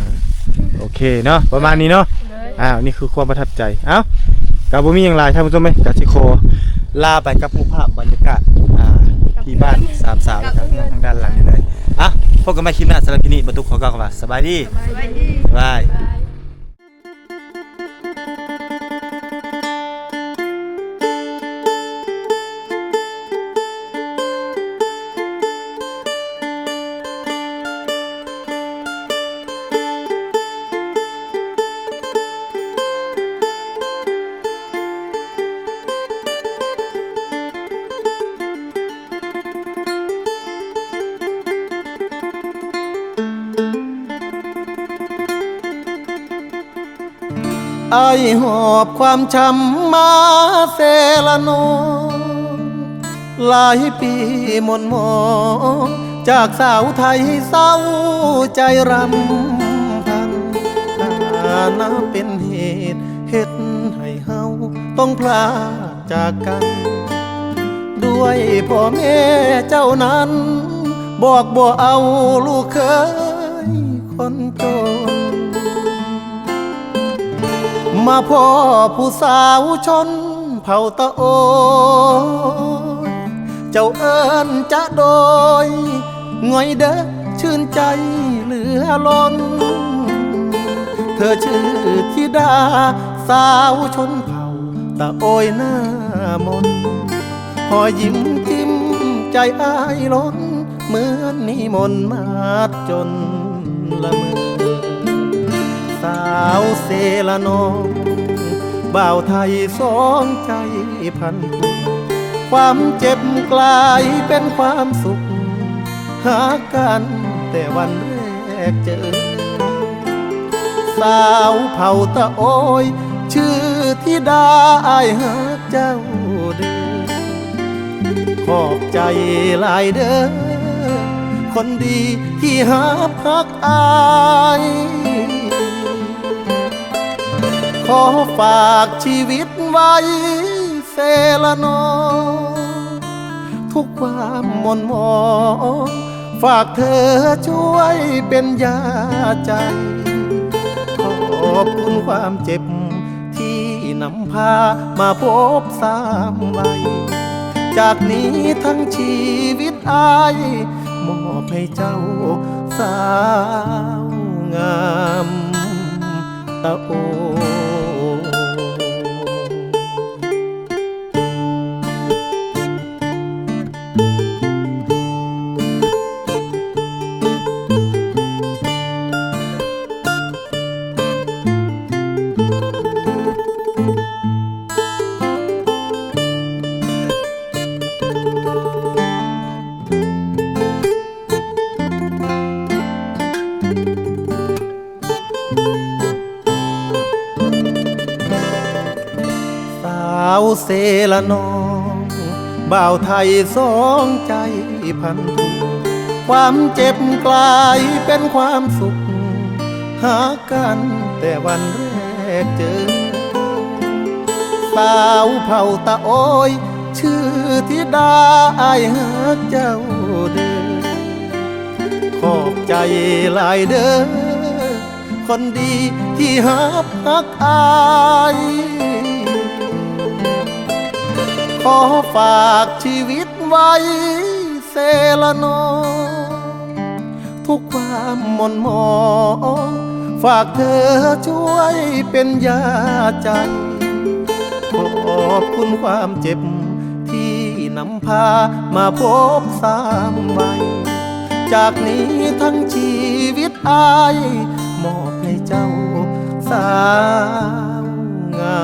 ໂອເຄເນາະ ປະມານນີ້ເນາະ ໂດຍ ອ່າ ນີ້ຄືຄວາມປະທັບໃຈ ເອົ້າ ກໍບໍ່ມີຫຍັງຫຼາຍທ່ານຜູ້ຊົມເອີຍ ກໍຊິຂໍລາໄປກັບຮູບພາບບັນຍາກາດ ອ່າ ທີ່ບ້ານສາມສາວ ແລ້ວກໍເຮືອນທາງດ້ານຫຼັງນີ້ເລີຍ ອ່ະ ພົບກັນໃໝ່ຄລິບໜ້າ ສຳລັບຄລິບນີ້ ບ່າວຕຸກຂໍກ່າວຄຳວ່າ ສະບາຍດີ ສະບາຍດີ ບາຍ. ອ້າຍຫອບຄວາມຊ້ຳມາແຊລະນອງ ຫຼາຍປີໝົນໝອງ ຈາກສາວໄທເສົ້າໃຈຣຳພັນ ຖານະເປັນເຫດເຮັດໃຫ້ເຮົາຕ້ອງພລາກ ຈາກກັນ ດ້ວຍພໍ່ແມ່ເຈົ້ານັ້ນ ບອກບໍ່ເອົາລູກເຂີຍຄົນຈົນ ມາພໍ້ຜູ້ສາວຊົນ ເຜົ່າຕະໂອຍ ເຈົ້າເອີ້ນຈະໂດຍ ງ່ອຍເດີ ຊື່ນໃຈເຫຼືອລົ້ນ ເທີຊື່ທິດາສາວຊົນເຜົ່າຕະໂອຍໜ້າມົນ ຮອຍຍິ້ມຈິ້ມໃຈອ້າຍລົ້ນ ເໝືອນນິມົນມາດຈົນລະເມີ. ສາວເຊລະນອງ ບ່າວໄທສອງໃຈພັນຜູກ ຄວາມເຈັບກລາຍເປັນຄວາມສຸກ ຮັກກັນແຕ່ວັນແລກເຈີ. ສາວເຜົ່າຕະໂອຍ ຊື່ທິດາ ອ້າຍຮັກເຈົ້າເດີ ຂອບໃຈຫຼາຍເດີ ຄົນດີທີ່ຮັບຮັກອ້າຍ ຂໍຝາກຊີວິດໄວ້ເຊລະນອງ ທຸກຄວາມໝົນໝອງ ຝາກເທີຊ່ວຍເປັນຢາໃຈ ຂອບຄຸນຄວາມເຈັບ ທີ່ນຳພາມາພົບຊ້ຳໄວ້ ຈາກນີ້ທັງຊີວິດອ້າຍ ມອບໃຫ້ເຈົ້າສາວງາມຕະໂອ. ສາວເຊລະນອງ ບ່າວໄທສອງໃຈພັນຜູກ ຄວາມເຈັບກລາຍເປັນຄວາມສຸກ ຮັກກັນແຕ່ວັນແລກເຈີ. ສາວເຜົ່າຕະໂອຍ ຊື່ທິດາ ອ້າຍຮັກເຈົ້າເດີ ຂອບໃຈຫຼາຍເດີ ຄົນດີທີ່ຮັບຮັກອ້າຍ ຂໍຝາກຊີວິດໄວ້ເຊລະນອງ ທຸກຄວາມໝົນໝອງ ຝາກເທີຊ່ວຍເປັນຢາໃຈ ຂອບຄຸນຄວາມເຈັບ ທີ່ນຳພາມາພົບຊ້ຳໄວ້ ຈາກນີ້ທັງຊີວິດອ້າຍ ມອບໃຫ້ເຈົ້າສາວງາ